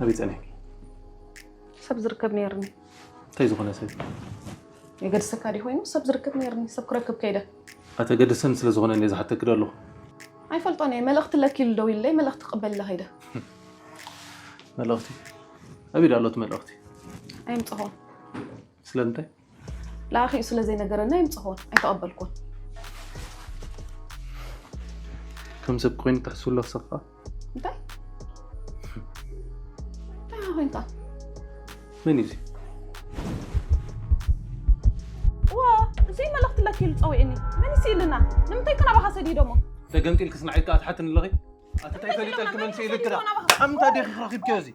ኣበይ ጸኒሕኪ? ሰብ ዝርከብ ነይርኒ። እንታይ ዝኾነ ሰብ? የገድሰካ ድዩ ኮይኑ ሰብ ዝርከብ ነይርኒ። ሰብ ክረክብ ከይደ። ኣተገድሰን ስለ ዝኾነ እየ ዝሓተኪ ዶ ኣለኹ? ኣይፈልጦን እየ። መልእኽቲ ለኪሉ ደው ኢለይ፣ መልእኽቲ ክቕበል ኢለ ከይደ። መልእኽቲ? ኣበይ ዶ ኣሎ እቲ መልእኽቲ? ኣይምጽኹን። ስለምንታይ? ለኣኺኡ ስለ ዘይነገረኒ ኣይምጽኹን። ኣይተቐበልኩን። ከም ሰብ ኮይኑ ትሕስቡ ኣለኹ ሰፋ? እንታይ? እንታይ ኢኻ ኮይንካ? መን እዩ እዚ? ዋ፣ እዚ መልእኽቲ ለኪሉ ጸዊዕኒ። መን እዩ ስኢልና? ንምንታይ ከ ናባኻ ሰዲዶሞ? ተገምጢልክስ ንዓይ ከኣ ትሓትኒ ኣለኺ? ኣቲ እንታይ ፈሊጠልኪ መን ስኢልኪ ዳ? ኣምታ ዲኺ ረኺብኪዮ እዚ?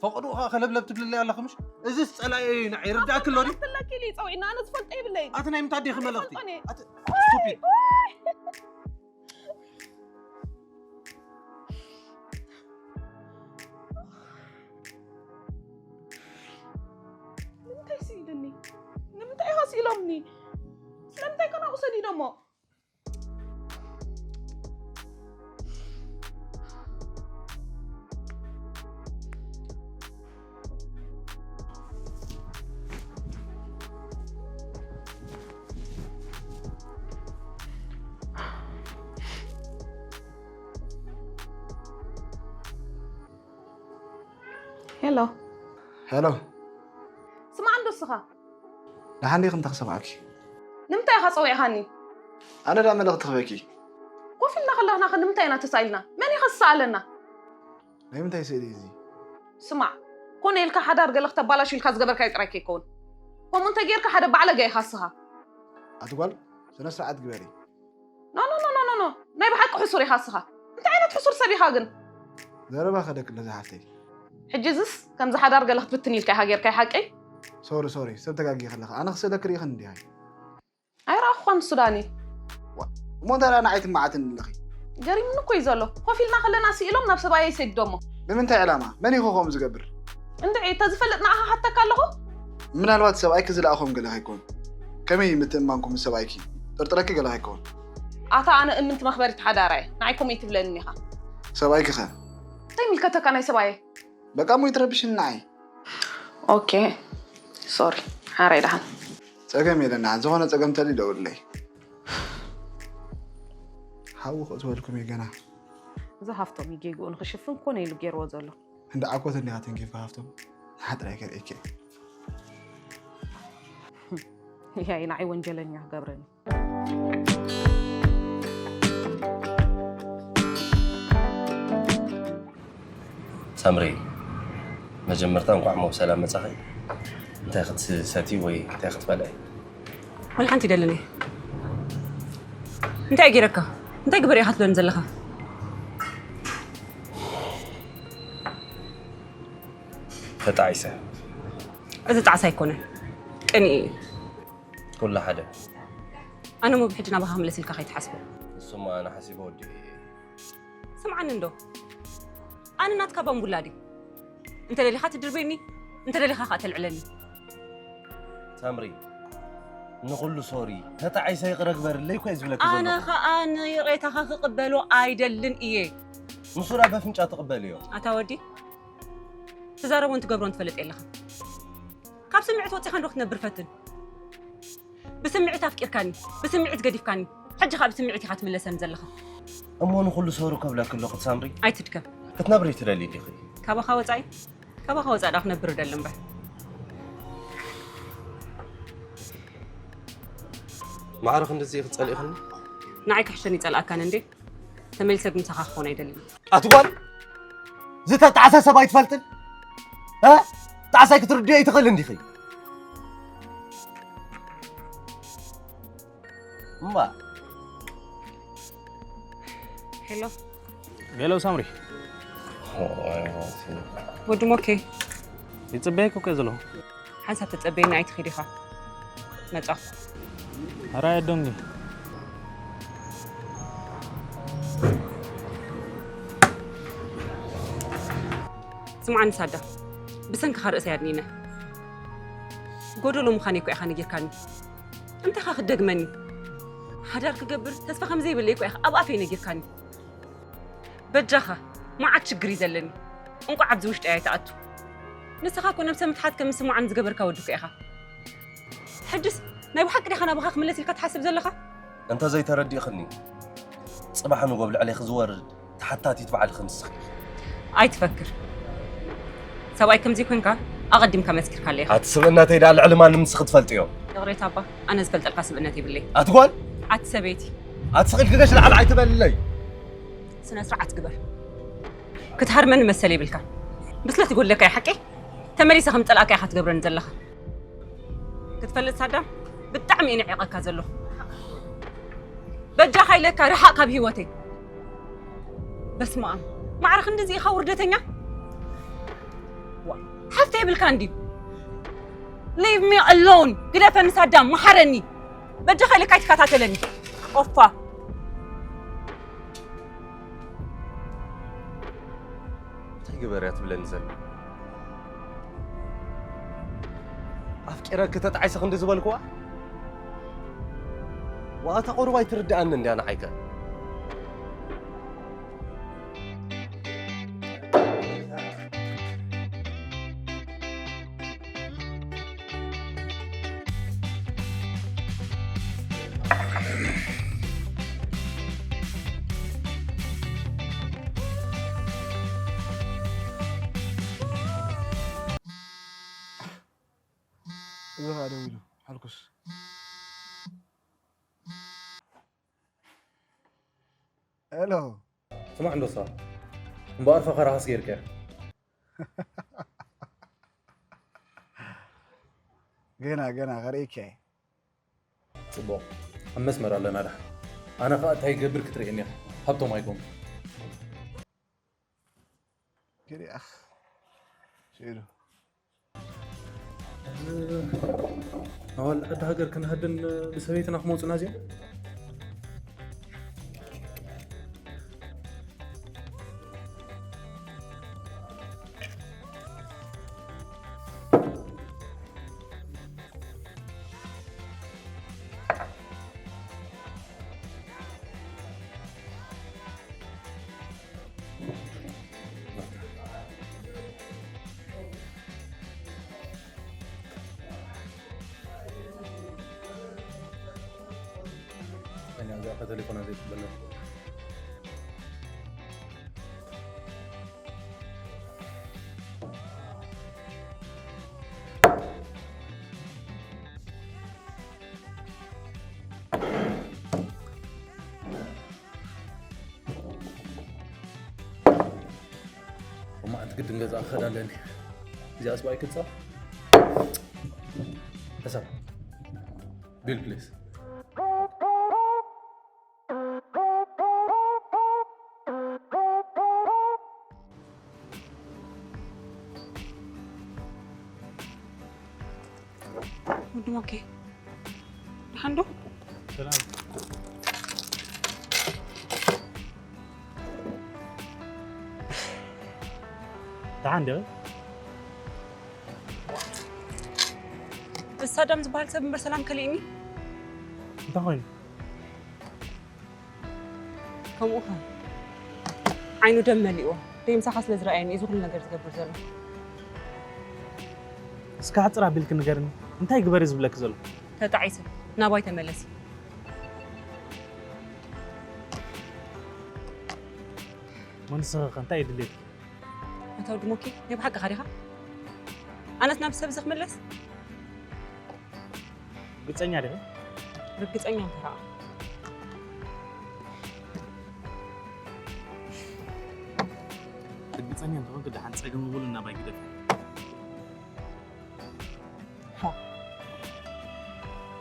ፈቐድኡ ኸኣ ከለብለብ ትብልለይ ኣለኺ ምሽ? እዚስ ጸላኢ እዩ ንዓይ፣ ይርድኣኪ ኣሎ ድዩ? ለኪሉ እዩ ጸዊዕና፣ ኣነ ዝፈልጦ የብለይን። ኣቲ ናይ ምንታይ ዲኺ መልእኽቲ? ኣይፈልጦን እየ። ኣቲ ስቱፒድ። ንምንታይ ስኢልኒ? ንምንታይ ኢኻ ስኢሎምኒ? ስለምንታይ ከ ናብኡ ሰዲዶሞ? ሄሎ። ሄሎ። ስማዕ እንዶ እስኻ። ደሓን ዲኺ? እንታይ ክሰምዓኪ? ንምንታይ ኢኻ ጸዊዕኻኒ? ኣነ ደኣ መልእኽቲ ክህበኪ። ኮፍ ኢልና ከለና ኸ ንምንታይ ኢና ተሳኢልና? መን እዩ ኸ ዝሰኣለና? ናይ ምንታይ ስእሊ እዩ እዚ? ስማዕ፣ ኮነ ኢልካ ሓዳር ገለ ክተባላሹ ኢልካ ዝገበርካዮ ጥራይ ከይከውን። ከምኡ እንተ ጌርካ ሓደ ባዕለገ ኢኻ እስኻ። ኣቲ ጓል፣ ስነ ስርዓት ግበሪ። ኖ፣ ኖ፣ ኖ፣ ኖ፣ ኖ፣ ኖ። ናይ ብሓቂ ሕሱር ኢኻ እስኻ። እንታይ ዓይነት ሕሱር ሰብ ኢኻ ግን? ዘረባ ከደክለ ዝሓፍተይ። ሕጂ እዝስ ከምዚ ሓዳር ገለ ክትብትን ኢልካ ኢኻ ጌርካዮ ሓቀይ? ሶሪ፣ ሶሪ፣ ሰብ ተጋጊ ከለኻ። ኣነ ክስእለክ ርኢኽን እንዲኻ። ኣይረኣኹኻን ንሱ ዳኒ። ዋ፣ እሞ እንታይ ደኣ ንዓይ ትመዓትኒ ኣለኺ? ገሪሙኒ እኮ እዩ ዘሎ። ኮፍ ኢልና ከለና ስኢሎም ናብ ሰብኣየይ ሰዲዶሞ። ንምንታይ ዕላማ? መን ኢኹ ከምኡ ዝገብር? እንድዒ፣ ተዝፈልጥ ንዓኻ ሓተካ ኣለኹ። ምናልባት ሰብኣይኪ ዝለኣኾም ገለ ከይኮን? ከመይ ምትእምማንኩም ምስ ሰብኣይኪ? ጥርጥረኪ ገለ ከይኮን? ኣታ ኣነ እምንቲ መኽበሪት ሓዳራ እየ። ንዓይ ከምኡ ይትብለኒ ኢኻ። ሰብኣይኪ ኸ? እንታይ ይምልከተካ ናይ ሰብኣየይ? በቃ እሞ ይትረብሽኒ ንዓይ። ኦኬ። ሶሪ። ሓራይ ደሓን። ጸገም የለን፣ ዝኾነ ጸገም ተልዩ ደውልለይ። ሓዊ ክእትወልኩም እዩ ገና። እዚ ሃፍቶም እዩ ጌግኡ ንኽሽፍን ኮነ ኢሉ ገይርዎ ዘሎ። እንዳ ዓኮት እንዲኻ ተንኪፍካ ሃፍቶም። ንሓጥራይ ከርእየኪ እየ። ያይ ንዓይ ወንጀለኛ ገብረኒ። ሳምሪ፣ መጀመርታ እንኳዕ እሞ ብሰላም መጻኺ። እንታይ ክትሰትዪ ወይ እንታይ ክትበልዒ? ወላ ሓንቲ ይደልን እየ። እንታይ ገይረካ? እንታይ ግበር ኢኻ ትብለኒ ዘለኻ? ተጣዒሰ። እዚ ጣዕሳ ኣይኮነን፣ ቅንኢ እዩ። ኩሉ ሓደ። ኣነ እሞ ብሕጂ ናባኻ ክምለስ ኢልካ ከይትሓስቦ። ንሱማ ኣነ ሓሲበ ወዲኤ እየ። ስምዓኒ እንዶ፣ ኣነ ናትካ ባምቡላ ድየ? እንተ ደሊኻ ትድርበየኒ፣ እንተ ደሊኻ ኸኣ ተልዕለኒ። ሳምሪ፣ ንኹሉ ሶሪ፣ ተጣዒሰ ይቕረ ግበርለይ እኮ እየ ዝብለኪ ዘለኹ። ኣነ ኸኣ ንይቕሬታኻ ክቕበሎ ኣይደልን እየ። ንሱ ደኣ በፍንጫ ትቕበልዮ። ኣታ ወዲ፣ ትዛረቦን ትገብሮን ትፈልጥ የለኻን። ካብ ስምዒት ወጺኻ እንዶ ክትነብር ፈትን። ብስምዒት ኣፍቂርካኒ፣ ብስምዒት ገዲፍካኒ። ሕጂ ኸኣ ብስምዒት ኢኻ ትምለሰኒ ዘለኻ። እሞ ንኹሉ ሶሪ ከብለኪ ኣለኹ ሳምሪ። ኣይትድከም። ክትነብሪ ትደልዪ ዲኺ? ካባኻ ወጻኢ? ካባኻ ወጻኢ ደኣ ክነብር እደሊ እምበር። ማዕረ ክንድዚ ኢኺ ጸሊእኽኒ? ንዓይ ክሕሸኒ ይጸልኣካን እንዴ? ተመሊሰ ግን ምሳኻ ክኾን ኣይደልን። ኣቲ ጓል፣ ዝተጣዕሰ ሰብ ኣይትፈልጥን? እ? ጣዕሳይ ክትርድዮ ኣይትኽእልን ዲኺ? እምባ። ሄሎ። ሄሎ ሳምሪ። ወዲ ሞኬ። ይጽበየኪ እኮ እየ ዘለኹ። ሓንሳብ ተጸበየኒ ኣይትኺድ ኢኻ። መጻኹ። ኣራይ ኣዶንጊ። ስምዓኒ ሳዳ፣ ብሰንክኻ ርእሰይ ኣድኒነ። ጎደሎ ምዃነይ እኮ ኢኻ ነጊርካኒ። እንታይ ኢኻ ክትደግመኒ? ሓዳር ክገብር ተስፋ ከም ዘይብለይ እኮ ኢኻ ኣብ ኣፈይ ነጊርካኒ። በጃኻ፣ መዓት ሽግር እዩ ዘለኒ። እንቋዕ ኣብዚ ውሽጢ ኣይትኣቱ። ንስኻ እኮ ነብሰ ምትሓት ከም ዝስምዓኒ ዝገበርካ ወዲ እኮ ኢኻ። ሕጅስ ናይ ብሓቂ ዲኻ ናባኻ ክምለስ ኢልካ ትሓስብ ዘለኻ? እንተ ዘይተረዲእኽኒ፣ ጽባሕ ንጎ ኣብ ልዕሌኺ ዝወርድ ተሓታቲት ባዕልኺ ንስኺ ኢኺ። ኣይትፈክር። ሰብኣይ ከም ዘይኮንካ ኣቐዲምካ መስኪርካለይ ኢኻ። ኣቲ ስብእነተይ ደኣ ልዕሊ ማንም ንስኺ ትፈልጥዮ። ይቕሬታ ኣባ፣ ኣነ ዝፈልጠልካ ስብእነት የብለይ። ኣቲ ጓል! ኣቲ ሰበይቲ! ኣቲ ስቕ ኢልኪ ገሽ ላዕሊ ኣይትበልለይ። ስነ ስርዓት ግበር። ክትሃርመኒ መሰል የብልካ። ብስለት ይጎድለካ እዩ ሓቂ? ተመሊሰ ከም ጸላእካ ኢኻ ትገብረኒ ዘለኻ። ክትፈልጥ ሳዳም፣ ብጣዕሚ እዩ ንዒቐካ ዘለኹ። በጃኻ ኢለካ ርሓቕ ካብ ህይወተይ። በስመ ኣብ፣ ማዕረ ክንድዚ ኢኻ ውርደተኛ? ዋ፣ ሓፍቲ የብልካ እንድዩ? Leave me alone። ግደፈኒ ሳዳም፣ መሓረኒ። በጃኻ ኢለካ ኣይትከታተለኒ። ቆፋ። እንታይ ግበር እያ ትብለኒ ዘላ? ኣፍቂረኪ ተጣዒሰ ክንዲ ዝበልክዋ? ዋኣታ ቁሩብ ኣይትርድኣኒ እንድያ ንዓይከ? እዚ ኸኣ ደዊሉ፣ ሓልኩስ። ሄሎ። ስማዕ እንዶ፣ እምበኣር ፈኸራኻስ ጌርካዮ? ገና፣ ገና ከርእየካ እየ። ጽቡቕ። ኣብ መስመር ኣለና ደሓን። ኣነ ኸኣ እንታይ ይገብር ክትርእየኒ ኢኻ። ሃብቶም ኣይኮንኩን። ገዲኣኽ። ሽዑ። ኣዋልድ ዓዲ ሃገር ክንሃድን ብሰበይትና ክመጹና እዚኦም? እኔ እዛ ከተሌፎና ዘይትበላ። እማ ኣንቲ ግድን ገዛ ክኸድ ኣለኒ። እዚኣ ስባይ ክትጻ። ሕሳብ። ቢል ፕሊዝ። ወዲ ሞኬ፣ ደሓን ዶ? ሰላም። ደሓን ዶ? እዚ ሳዳም ዝበሃል ሰብ እምበር ሰላም ከሊእኒ። እንታይ ኮይኑ? ከምኡ ኸ ዓይኑ ደም መሊእዎ ደይ ምሳኻ ስለ ዝረኣየኒ እዩ እዚ ኩሉ ነገር ዝገብር ዘሎ። እስከ ሕጽር ኣቢልኪ ንገርኒ፣ እንታይ ግበሪ ዝብለኪ ዘሎ? ተጣዒሰ ናባይ ተመለሲ። እሞ ንስኺ ኸ እንታይ እዩ ድሌትኪ? ኣታ ወዲ ሞኬ፣ ናይ ብሓቅኻ ዲኻ? ኣነስ ናብ ሰብ ዝኽምለስ? ርግጸኛ ዲኺ? ርግጸኛ እንተ ደኣ። ርግጸኛ እንተኾንኪ ደሓን ጸገም የብሉን ናባይ ግደፊ። ዋ።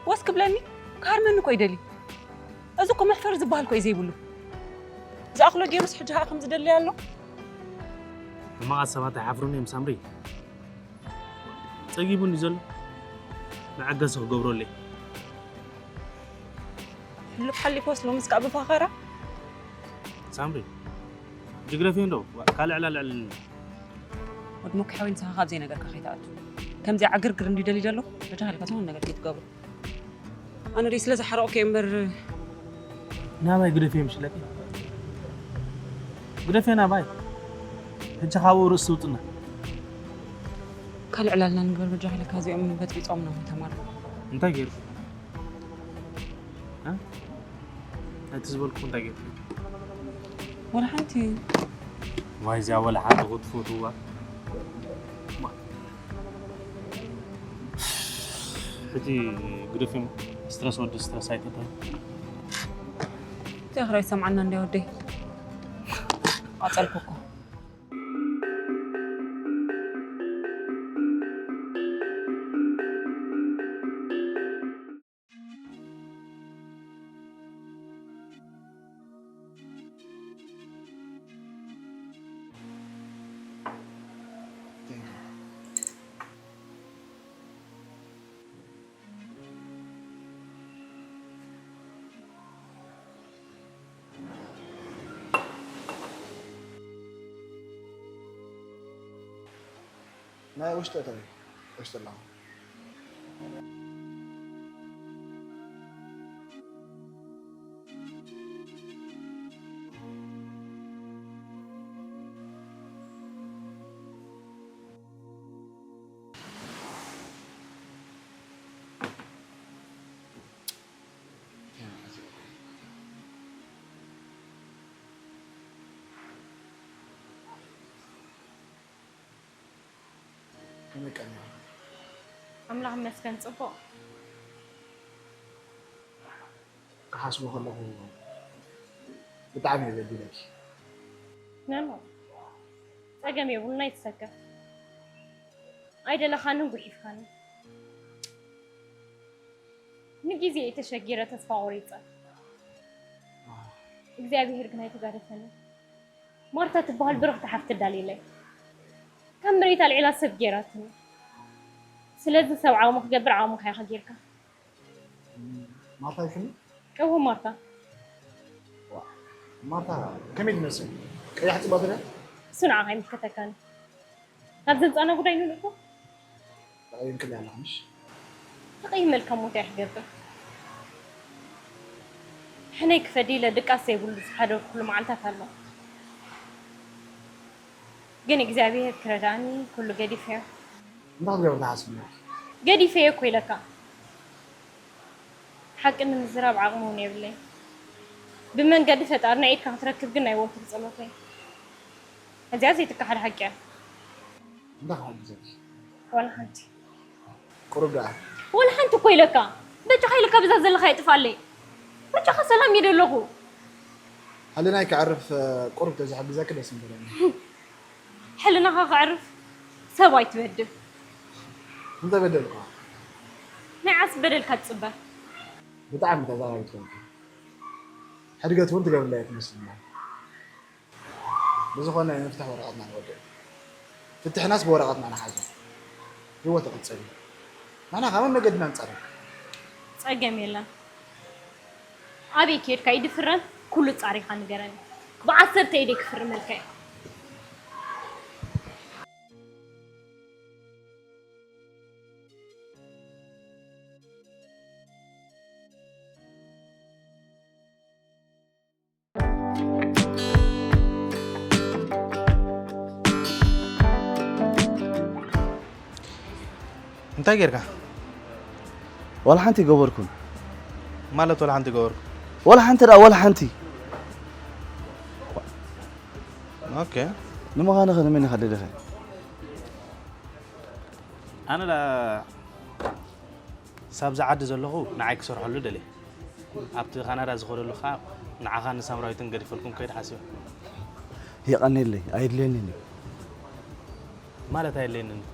ወስ ክብለኒ፣ ክሃርመኒ እኮ ይደሊ። እዚ እኮ መሕፈሪ ዝበሃል እኮ እዩ ዘይብሉ። ዝኣኽሎ ገይሩስ ሕጂ ኸኣ ከም ዝደሊ ኣሎ። ሕማቓት ሰባት ኣይሓፍሩን እዮም ሳምሪ። ጸጊቡኒ ዘሎ መዐገሲ ክገብረለይ። ሕሉፍ ሓሊፎስ ሎምስ ከኣ ብፋኸራ። ሳምሪ፣ ጅግረፊ እንዶ፣ ካልዕ ላልዕልኒ። ወዲ ሞኪ ሓወይ ንስኻ ካብ ዘይነገርካ ከይትኣቱ። ከምዚ ዕግርግር እንዲ ደሊ ዘሎ፣ በጃኻ ኢልካ ዝኾነ ነገር ከይትገብሮ። ኣነ ደይ ስለ ዝሓረቕኩ እየ እምበር፣ ናባይ ግደፍዮ ምሽለኪ። ግደፍዮ ናባይ። ሕጂ ካብኡ ርእሲ ውጥና። ካልእ ዕላልና ንግበር በጃ ኢለካ እዚኦም በጥቢጾም ነው ተማር። እንታይ ገይሩ? እ? እቲ ዝበልኩ እንታይ ገይሩ? ወላ ሓንቲ ዋይ እዚኣ ወላ ሓንቲ ክትፈትዋ። ሕጂ ግደፍዮም ስትረስ ወዲ ስትረስ ኣይተተን። ተኽራይ ሰምዓና እንደ ወደይ ኣጸልኩ እኮ። ናይ ውሽጢ እተዊ ውሽጢ ኣለኹ። ከመይ ቀኒኹም? ኣምላኽ ይመስገን ጽቡቕ። ክሓስቦ ከለኹ ብጣዕሚ እየ በዲለኪ። ነኖ ጸገም የብሉን ኣይትሰከፍ። ኣይደለኻንን ጉሒፍካንን። ንግዜ እየ ተሸጊረ ተስፋ ቆሪጸ። እግዚኣብሄር ግን ኣይተጋደፈንን። ማርታ ትበሃል ብርኽቲ ሓፍቲ ኣዳልየለይ። ከም መሬት ኣልዒላ ሰብ ገይራትኒ። ስለዚ ሰብ ዓቕሙ ክገብር ዓቕምኻ ኢኻ ጌርካ። ማርታ ይፍኒ? እወ ማርታ። ማርታ ከመይ ትመስል? ቀያሕ ጽባሕ ትሪኣ? እሱ ንዓኻ ኣይምልከተካን። ናብ ዘምጻና ጉዳይ ንልእኮ። ተቐይምክለይ ኣለኻ ምሽ? ተቐይመልካ እሞ እንታይ ክገብር? ሕነይ ክፈዲ ኢለ ድቃስ ዘይብሉ ዝሓደርኩሉ መዓልታት ኣሎ። ግን እግዚኣብሄር ክረዳእኒ ኩሉ ገዲፈዮ። እንታይ ክትገብር ትሓስብ ኣለኺ? ገዲፈዮ እኮ ኢለካ። ሓቂ ንምዝራብ ዓቕሚ እውን የብለይ። ብመንገዲ ፈጣሪ ናይ ኢድካ ክትረክብ ግን ናይ ወትሩ ጸሎተይ። እዚኣ ዘይትከሓድ ሓቂ እያ። እንታይ ክሓግዘኪ? ዋላ ሓንቲ። ቁሩብ ደኣ። ዋላ ሓንቲ እኮ ኢለካ። በጃኻ ኢለካ ብዛ ዘለኻ የጥፋለይ። በጃኻ ሰላም እየ ደለኹ። ሕልናይ ከዕርፍ ቁሩብ ተዝሕግዘኪ ደስ ምበለኒ። ሕልናኻ ከዕርፍ ሰብ ኣይትበድል። እንተበደልኩ? ናይ ዓስ በደልካ ትጽበ። ብጣዕሚ ተዛራቢት ኮንኪ። ሕድገት እውን ትገብርለይ ኣይትመስልን። ብዝኾነ ንፍታሕ ወረቐትና ንወድእ። ፍትሕናስ ብወረቐትና ንሓዞ። ህይወት ይቕጽል እዩ። ንሕና ካብ መገድና ንጸርግ። ጸገም የለን። ኣበይ ከድካ ኢድ ፍረም ኩሉ ጻሪኻ ንገረኒ። ብዓሰርተ ኢደይ ክፍርመልካ እየ። እንታይ ጌርካ? ዋላ ሓንቲ ገበርኩን። ማለት ዋላ ሓንቲ ገበርኩ። ዋላ ሓንቲ ደኣ ዋላ ሓንቲ። ኦኬ። ንምዃኑ ኸ ንመን ኢኻ ደሊኻ? ኣነ ደኣ ሳብዚ ዓዲ ዘለኹ ንዓይ ክሰርሐሉ ደልየ። ኣብቲ ካናዳ ዝኸደሉ ኸኣ ንዓኻን ንሳምራዊትን ገዲፈልኩም ክኸይድ ሓሲበ። የቐንየለይ፣ ኣየድልየንን እዩ። ማለት ኣየድልየንን እዩ?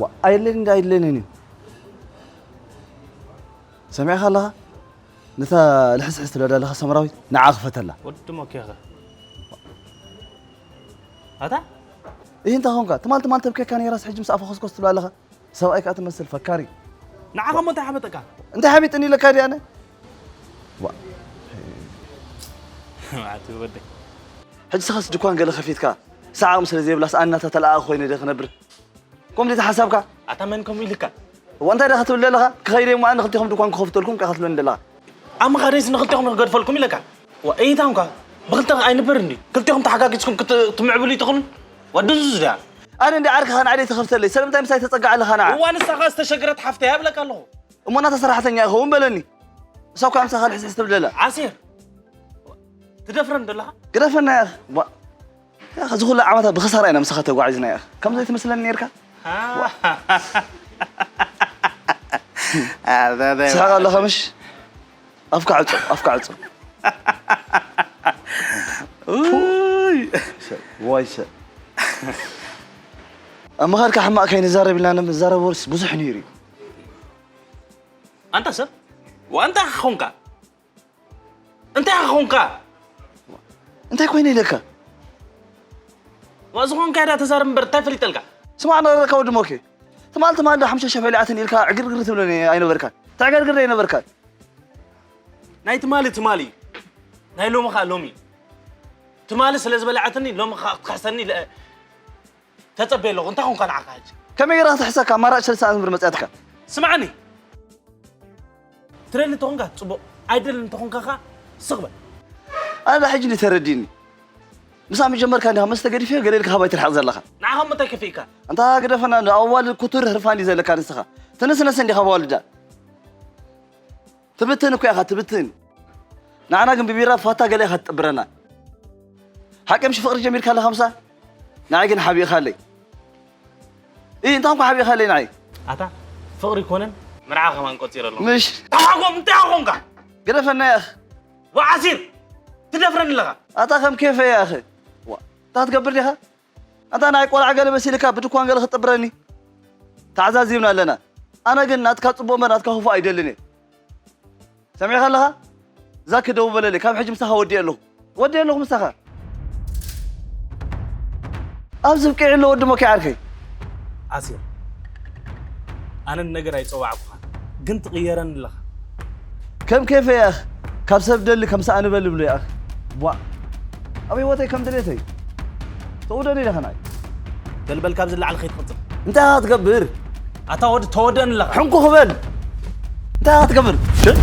ዋ፣ ኣየድልየንን እንዲ ኣየድልየንን እዩ። ሰሚዕኻ ኣለኻ? ነታ ልሕስሕስ ትብላ ዘለኻ ሰምራዊት ንዓ ክፈተላ። ወዲ ሞኬኸ። ኣታ? እህ እንታይ ኾንካ? ትማል ትማል ተብኬካ ነይራስ ሕጂ ምስ ኣፈኾስኮስ ትብላ ኣለኻ። ሰብኣይ ከኣ ትመስል ፈካሪ። ንዓኻ እሞ እንታይ ሓበጠካ? እንታይ ሓቢጥኒ ኢለካ ድየ ኣነ? ዋ። ኣቲ ወደይ። ሕጂ ሰኸስ ድኳን ገለ ከፊትካ ሰዓቕሚ ስለ ዘይብላስ ኣነ ናታ ተለኣኣኺ ኮይነ ድየ ክነብር? ከምኡ ድዩ ሓሳብካ? ኣታ መን ከምኡ ኢልካ? እዋ እንታይ ደኣ ክትብል ዘለኻ? ክኸይድ እየ እሞ ኣነ ክልቴኹም ድኳን ክኸፍተልኩም እካ ክትብለኒ ዘለኻ? ኣብ ምኻደይስ ንኽልቴኹም ክገድፈልኩም ኢለካ? እንታይ እንኳ ብክልተ ኣይንበር እንዲ ክልቲኹም ተሓጋጊዝኩም ክትምዕብሉ ይትኽእሉ። ወዲ ዙዝ ድያ? ኣነ እንዲ ዓርክኻ ንዓይ ዘይተኸፍተለይ፣ ስለምንታይ ምሳይ ተጸግዓ ኣለኻ ንዓ? እዋ ንሳኻ ዝተሸገረት ሓፍተይ እብለካ ኣለኹ። እሞ ናታ ሰራሕተኛ ይኸውን በለኒ። እሳ እኳ ምሳኻ ልሕስሕስ ትብል ዘላ። ዓሲር፣ ትደፍረን ዘለኻ? ግደፈና ያኽ። ቧ-፣ ያኽ፣ እዚ ኩሉ ዓመታት ብኸሳራ ኢና ምሳኻ ተጓዒዝና ያኽ። ከምዚ ትመስለኒ ነይርካ? ስሓቕ ኣለኻ ምሽ? ኣፍካ ዕጾ፣ ኣፍካ ዕጾ። ኡይ። ሰብ፣ ዋይ ሰብ። ኣብ ምኻድካ ሕማቕ ከይንዛረብ ኢልና ንዛረብ ወርስ ብዙሕ ነይሩ እዩ። ኣንታ ሰብ፣ ዋንታ ኾንካ። እንታይ ኾንካ? እንታይ ኮይነ ኢለካ? ዋ፣ ዝኾንካ ኢዳ ተዛረብ እምበር እንታይ ፈሊጠልካ? ስማዕ፣ ንረካ ወዲ ሞኬ። ትማል፣ ትማል ዶ ሓምሻ ሸሕ በሊዓትን ኢልካ ዕግርግር ትብለኒ ኣይነበርካን። ተዕገርግር ኣይነበርካን። ናይ ትማሊ ትማሊ እዩ። ናይ ሎሚ ኸኣ ሎሚ እዩ። ትማሊ ስለ ዝበልዓትኒ፣ ሎሚ ኸኣ ክትክሕሰኒ ለ-፣ ተጸበየ ኣለኹ። እንታይ ኾንካ ንዓኻ ሕጂ? ከመይ ጌራ ክትሕሰካ? ኣማራጭ ሰለስተ ኣንብር መጽያትካ። ስምዓኒ። ትደሊ እንተኾንካ ጽቡቕ፣ ኣይደልን እንተኾንካ ኸኣ ስቕ በል። ኣነ ሕጂ እንዲ ተረዲኒ። ምሳዕ ምጀመርካ እንዲኻ መስተ ገዲፈዮ ገለ ኢልካ ካባይ ትርሕቕ ዘለኻ። ንዓኻ እሞ እንታይ ከፊእካ? ኣንታ ግደፈና፣ እንዶ ኣዋልድ ኩቱር ህርፋን እዩ ዘለካ ንስኻ። ትንስነስ እንዲኻ ኣዋልዳ። ትብትን እኮ ኢኻ፣ ትብትን። ንዓና ግን ብቢራ ፋታ ገለ ኢኻ ትጥብረና። ሓቂ ምሽ ፍቕሪ ጀሚርካ ኣለኻ ምሳ? ንዓይ ግን ሓቢእኻለይ። ኢ፣ እንታይ እንኳ ሓቢእኻለይ ንዓይ? ኣታ ፍቕሪ ይኮነን መርዓ ከማን ቆጺረ ኣለኹ። ምሽ? ተሓጎም እንታይ ኾንካ? ግደፈና ያኽ። ወዓሲር ትደፍረኒ ኣለኻ። ኣታ ከም ኬፈ ያኽ። ዋ፣ እንታይ ትገብር ዲኻ? ኣንታ ናይ ቆልዓ ገለ መሲልካ ብድኳን ገለ ክትጥብረኒ? ተዓዛዚብና ኣለና። ኣነ ግን ናትካ ጽቡቕ እምበር ናትካ ክፉእ ኣይደልን እየ። ሰሚዕካ ኣለኻ? ዛኪ ደው በለለይ። ካብ ሕጂ ምሳኻ ወዲኤ ኣለኹ። ወዲኤ ኣለኹ ምሳኻ። ኣብዚ ብቂዕ ኣሎ ወዲ ሞኪ ዓርከይ። ኣሲር፣ ኣነ ንነገር ኣይጸዋዕኩኻን፣ ግን ትቕየረኒ ኣለኻ። ከም ኬፈይ ያኽ፣ ካብ ሰብ ደሊ ከም ሰኣን በል ብሎ ያኽ። ቧእ። ኣብ ህይወተይ ከም ድሌተይ ተውደኒ ኢለኻ ናይ። በልበል ካብዚ ላዕሊ ከይትቕጽል። እንታይ ኢኻ ትገብር? ኣታ ወዲ ተወደኒ ኣለኻ። ሕንኩ ክበል። እንታይ ኢኻ ትገብር? ሽት።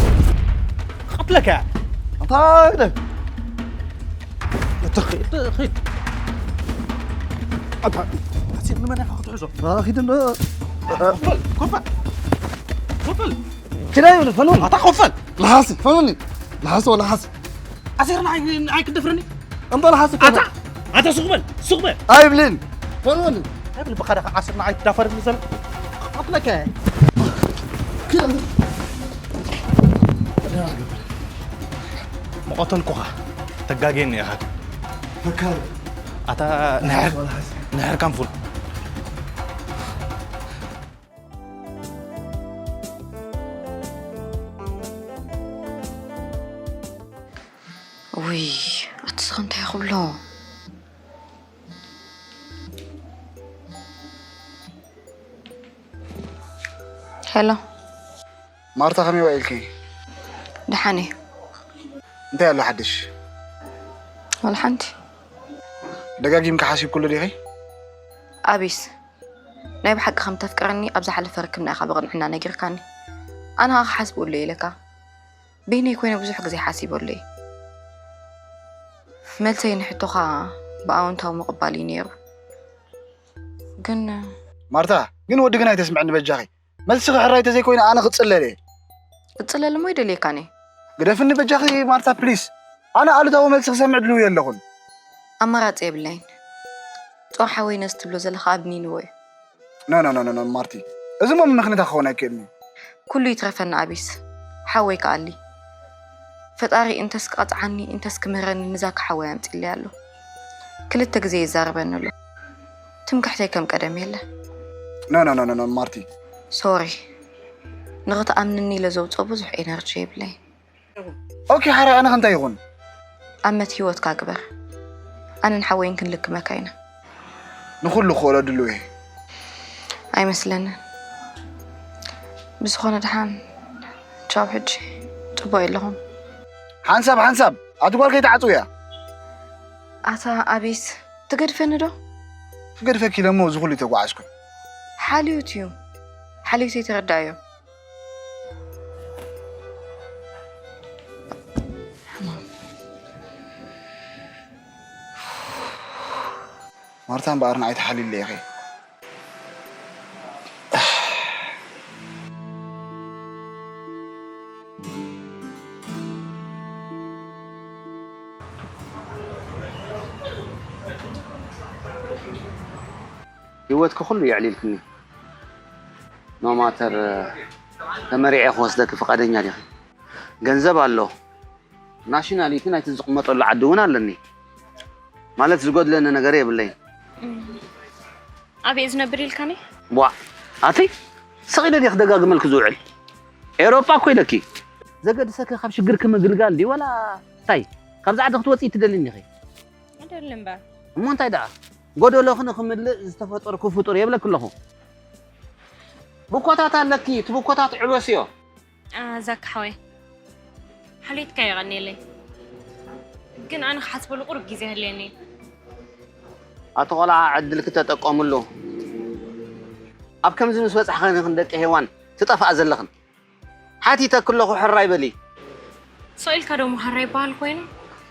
ክቐትለካ እያ። ኣታ ግደ። እተ ኺድ፣ ኺድ። ኣታ ኣሲር ንመን ኢኻ ክትሕዞ? ኣታ ኺድ እንዶ። ኮፈል፣ ኮፈል። ኮፈል። ኪዳ ይብሉ፣ ፈንወኒ። ኣታ ኮፈል። ለሓሲ፣ ፈንወኒ። ለሓሲ ወላ ሓሲ። ኣሲር ንዓይ፣ ንዓይ ክትደፍረኒ? እምበር ሓሲ ኣታ፣ ኣታ ሱቕ በል፣ ሱቕ በል። ኣይብልን። ፈንወኒ። ኣይብል ብኻዳ ዓስር ንዓይ ትዳፈር ዝዘል። ክቐትለካ እየ። ኪዳ። ምቐተልኩኻ። ተጋግየኒ ኢኻ። ፈካሪ። ኣታ ንሕር፣ ወላ ሓሲ። ንሕር ካንፉል። ውይ፣ ኣቲ ስኸ እንታይ ክብሎ? ሄሎ። ማርታ፣ ከመይ ውዒልኪ? ደሓን እየ። እንታይ ኣሎ ሓድሽ? ወላ ሓንቲ። ደጋጊምኪ ሓሲብኩሉ ዲኺ? ኣቢስ፣ ናይ ብሓቂ ከም ተፍቅረኒ ኣብ ዝሓለፈ ርክብና ኢኻ ብቕንዕና ነጊርካኒ። ኣነ ኸኣ ክሓስበሉ እየ ኢለካ። በይነይ ኮይነ ብዙሕ ግዜ ሓሲበሉ እየ። መልሰይ ንሕቶኻ ብኣወንታዊ ምቕባል እዩ ነይሩ። ግን ማርታ፣ ግን ወዲ ግን ኣይተስምዐኒ በጃኺ። መልስኺ ሕራይ ተዘይኮይነ ኣነ ክጽለል እየ። ክጽለል እሞ ይደልየካን እየ። ግደፍኒ በጃኺ ማርታ ፕሊስ። ኣነ ኣሉታዊ መልሲ ክሰምዕ ድልው የለኹን። ኣማራጺ የብለይን። ጾር ሓወይ ነዚ ትብሎ ዘለኻ ኣብ ኒንወ እዩ። ኖ፣ ኖ፣ ኖ፣ ኖ፣ ኖ፣ ማርቲ። እዚ እሞ ምኽንያት ክኸውን ኣይክእልን እዩ። ኩሉ ይትረፈና ኣቢስ። ሓወይ ከኣሊ። ፈጣሪ እንተስ ክቐጽዓኒ፣ እንተስ ክምህረኒ ንዛኪ ሓወይ ኣምጺእለይ ኣሎ። ክልተ ግዜ ይዛረበኒ ኣሎ። ትምክሕተይ ከም ቀደም የለ። ኖ፣ ኖ፣ ኖ፣ ኖ፣ ኖ፣ ማርቲ። ሶሪ። ንኽትኣምንኒ ኢለ ዘውጽኦ ብዙሕ ኤነርጂ የብለይን። ኦኬ፣ ሓራይ ኣነ ከ እንታይ ይኹን? ኣመት ህይወትካ ግበር። ኣነን ሓወይን ክንልክመካ ኢና። ንኹሉ ክኽእሎ ድሉው እየ። ኣይመስለንን። ብዝኾነ ደሓን ቻው፣ ሕጂ ጽቡቕ የለኹም። ሓንሳብ፣ ሓንሳብ፣ ኣቲ ጓል ከይትዓጽውያ። ኣታ ኣቢስ፣ ትገድፈኒ ዶ? ክገድፈኪ ኢለ እሞ እዚ ኩሉ ተጓዓዝኩ። ሓልዮት እዩ። ሓልዮተይ ተረዳእዮ። ሕማም። ማርታ እምበኣር ንዓይ ተሓሊለ ኢኺ። ህይወትኪ ኩሉ የዕሊልክኒ። No matter፣ ተመሪዐ ክወስደኪ ፍቓደኛ ዲኺ? ገንዘብ ኣሎ። ናሽናሊቲ ናይቲ ዝቕመጠሉ ዓዲ እውን ኣለኒ። ማለት ዝጎድለኒ ነገር የብለይን። ኣበይ ዝነብር ኢልካኒ? ቧ፣ ኣቲ ስቕ ኢለ ድየ ክደጋግመልኪ ዝውዕል? ኤውሮጳ እኮ ኢለኪ። ዘገድሰኪ ካብ ሽግርኪ ምግልጋል ድዩ ወላ እንታይ? ካብዚ ዓዲ ክትወፅኢ ትደልኒ ኢኺ? ኣይደልን እምበር። እሞ እንታይ ደኣ? ጎደሎኺ ንኽምልእ ዝተፈጠርኩ ፍጡር የብለኪ ኣለኹ። ብኮታት ኣለኪ፣ እቲ ብኮታት ዕበስዮ። ዛኪ ሓወይ፣ ሓልዮትካ የቐንየለይ። ግን ኣነ ክሓስበሉ ቁሩብ ግዜ የድልየኒ። ኣቲ ቆልዓ ዕድልኪ ተጠቀምሉ። ኣብ ከምዚ ምስ በጻሕኽን ኢኽን ደቂ ሄዋን ትጠፍኣ ዘለኽን። ሓቲተኪ ኣለኹ ሕራይ በሊ። ስቕ ኢልካ ደሞ ሕራይ ይበሃል ኮይኑ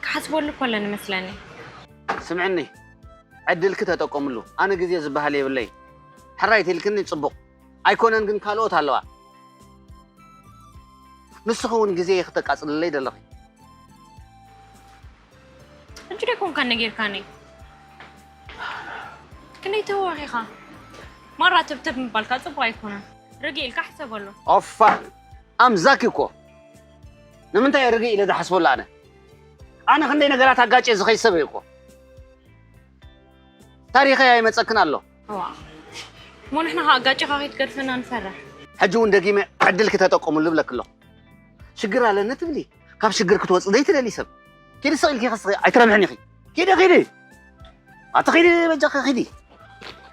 ክሓስበሉ እኮ ኣለኒ መስለኒ። ስምዕኒ፣ ዕድልኪ ተጠቀምሉ። ኣነ ግዜ ዝበሃል የብለይ። ሕራይ ተልክኒ ጽቡቕ። ኣይኮነን ግን ካልኦት ኣለዋ። ንስኺ እውን ግዜ ኢኺ ተቃጽልለይ ዘለኺ። ሕጂ ዶ ኣይኮንካን ነጊርካኒ? ክንደይ ተዋኺኻ? ማራ ተብተብ ምባልካ ጽቡቕ ኣይኮነን። ርግእ ኢልካ ሕሰበሉ። ኦፋ! ኣምዛኪ እኮ። ንምንታይ እየ ርግእ ኢለ ዝሓስበሉ ኣነ? ኣነ ክንደይ ነገራት ኣጋጭየ ዝኸይድ ሰብ እየ እኮ። ታሪኸይ ኣይመጸክን ኣሎ። እዋ። እሞ ንሕና ኸኣ ኣጋጭኻ ከይትገድፈና ንፈርሕ። ሕጂ እውን ደጊመ ዕድልኪ ተጠቀምሉ እብለኪ ኣለኹ። ሽግር ኣለኒ ትብሊ፣ ካብ ሽግር ክትወጽእ ዘይትደሊ ሰብ። ኪዲ ስቕ ኢልኪ ከስኺ ኣይትረብሕኒ ኢኺ። ኪዲ፣ ኪዲ። ኣቲ ኪዲ በጃኺ ኪዲ።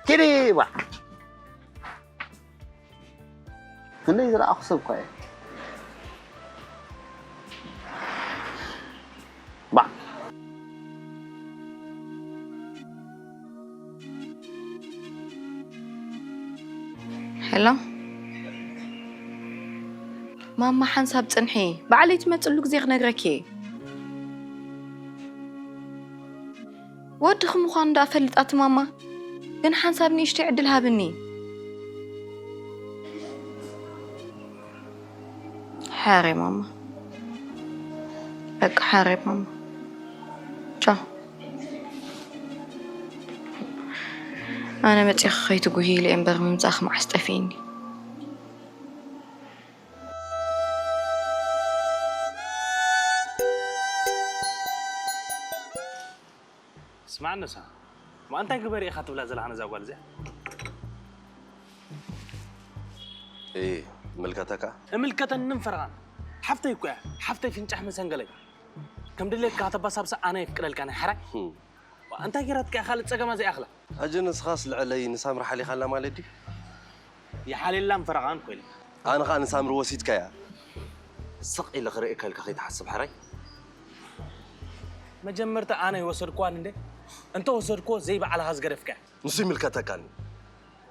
ኪዲ ዋ። ክንደይ ዝረኣኹ ሰብ እኳ እየ። ባዕ። ሄሎ ማማ፣ ሓንሳብ ጽንሒ፣ ባዕለይ ትመጽሉ ግዜ ክነግረኪ እየ። ወድኺ ምዃኑ ደኣ ፈልጣቲ ማማ፣ ግን ሓንሳብ ንእሽተይ ዕድል ሃብኒ። ሓሬ ማማ፣ በቃ ሓሬ ማማ። ቻው። ኣነ መጺኺ ከይትጉሂ ኢለ እምበር ምምጻእኺ መዓስ ጠፊእኒ። ስማዕ ንሳ፣ እማ እንታይ ግበሪ ኢኻ ትብላ ዘለኻ ነዛ ጓል እዚኣ? እይ፣ እምልከተካ? እምልከተንን ፈረቓን። ሓፍተይ እኮ እያ፣ ሓፍተይ ፍንጫሕ መሰንገለይ። ከም ድሌትካ ከተባሳብሳ ኣነ የፍቅደልካ ናይ ሓራይ። ህም። ዋ፣ እንታይ ገይራትካ እያ ካልእ ጸገማ ዘይኣኽላ? ሕጂ ንስኻስ ልዕለይ ንሳምሪ ሓሊኻላ ማለት ድዩ? ይሓልየላን ፈረቓን ኮይነ። ኣነ ኸኣ ንሳምሪ ወሲድካያ። ስቕ ኢለ ክርእየካ ኢልካ ከይትሓስብ ሓራይ። መጀመርታ ኣነ ይወሰድክዋን እንዴ? እንተ ወሰድክዎ ዘይባዕልኻ ዝገደፍካያ። ንሱ ይምልከተካኒ።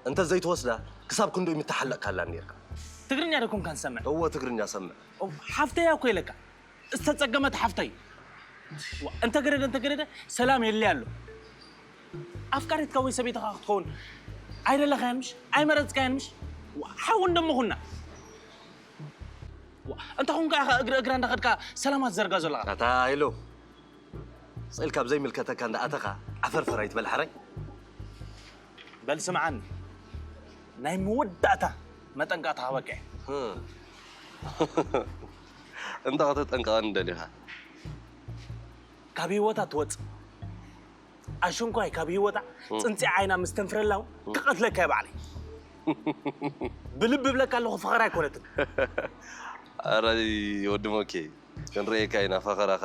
እንተ ዘይትወስዳ ክሳብ ክንድኡ ምተሓለቕካላ ኔርካ። ትግርኛ ዶ ኮንካ ንሰምዕ? እወ ትግርኛ ሰምዕ። ኦ፣ ሓፍተያ እኮ ኢለካ። ዝተጸገመት ሓፍተይ። ዋ፣ እንተ ገደደ፣ እንተ ገደደ ሰላም የድልያ ኣሎ። ኣፍቃሪትካ ወይ ሰበይትኻ ክትኸውን ኣይደለኻያን ምሽ? ኣይመረጽካያን ምሽ? ዋ፣ ሓውን ደሞ ኩና። ዋ፣ እንተ ኹንካ ኢኻ እግሪ እግራ እንዳኸድካ ሰላማት ዘርጋ ዘለኻ። ኣታ ኢሉ። ስቕ ኢልካ ኣብ ዘይምልከተካ እንዳኣተኻ ዓፈርፈር ኣይትበል ሓራይ። በል ስምዓኒ፣ ናይ መወዳእታ መጠንቀቕታ ክህበካ እየ። ህም። እንታይ ከተጠንቅቐኒ ደሊኻ? ካብ ህይወታ ትወጽእ። ኣሽንኳይ ካብ ህይወታ ህም። ጽንጺ ዓይና ምስ ተንፍረላ እውን ህም። ክቐትለካ እየ ባዕለይ። ብልቢ እብለካ ኣለኹ፣ ፈኸራ ኣይኮነትን። ኣረ ወዲ ሞኬ፣ ክንርእየካ ኢና ፈኸራኻ።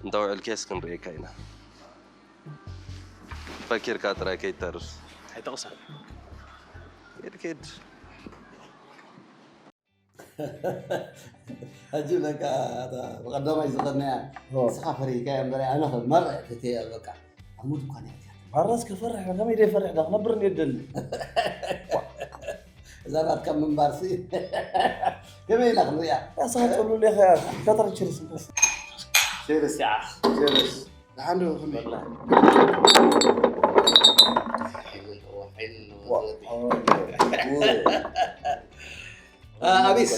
እንተ ውዕልኬስ ክንርእየካ ኢና። ፈኪርካ ጥራይ ከይተርፍ። ኣይተቕሳን። ኬድ ኬድ። ሕጂ ለካ እታ ብቐዳማይ ዝቐናያ ኦ። ንስኻ ፈሪህካያ እምበር ኣነ ኸ መርዕ ትትያ በቃ ኣብ ሙድ እኳ ነያ። ማራስ ክፈርሕ ከመይ ደይ ፈርሕ ዳ ክነብር እንዴ ደሊ። እዛ ናትካ ምንባርሲ ከመይ ኢና ክንሪኣ? ያሳሃ ጸሉ ሌኸ ከተር ችርስ እንተስ። ችርስ ያ ችርስ። ደሓን ዶ ክንሪኣ? ኣቢስ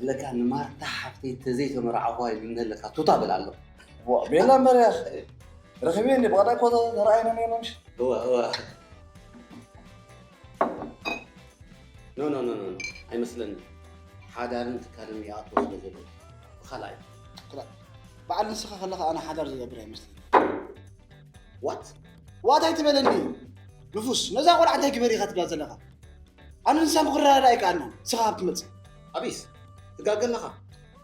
ለካ ንማርታ ሓፍተይ ተዘይተመርዓኹ ኢሉ ለካ ቱታ በል ኣሎ። ቤላ እምበር ረኺበ እንዲ ብቐዳይ ኮታ ተረኣይና ነይሮምሽ። ኖ ኖ ኖ ኖ ኣይመስለኒ። ሓዳርን ትካልን ይኣትዎ ስለ ዘሎ ብኻልኣይ በዓል ንስኻ ከለኻ ኣነ ሓዳር ዝገብር ኣይመስለኒ። ዋት ዋት ኣይትበለኒ ንፉስ። ነዛ ቆልዓ እንታይ ግበር ኢኻ ትብላ ዘለኻ? ኣነ ንሳ ክረዳዳ ኣይከኣልናን። ንስኻ ካብ ትመጽእ ኣቢስ ትጋገ ኣለኻ።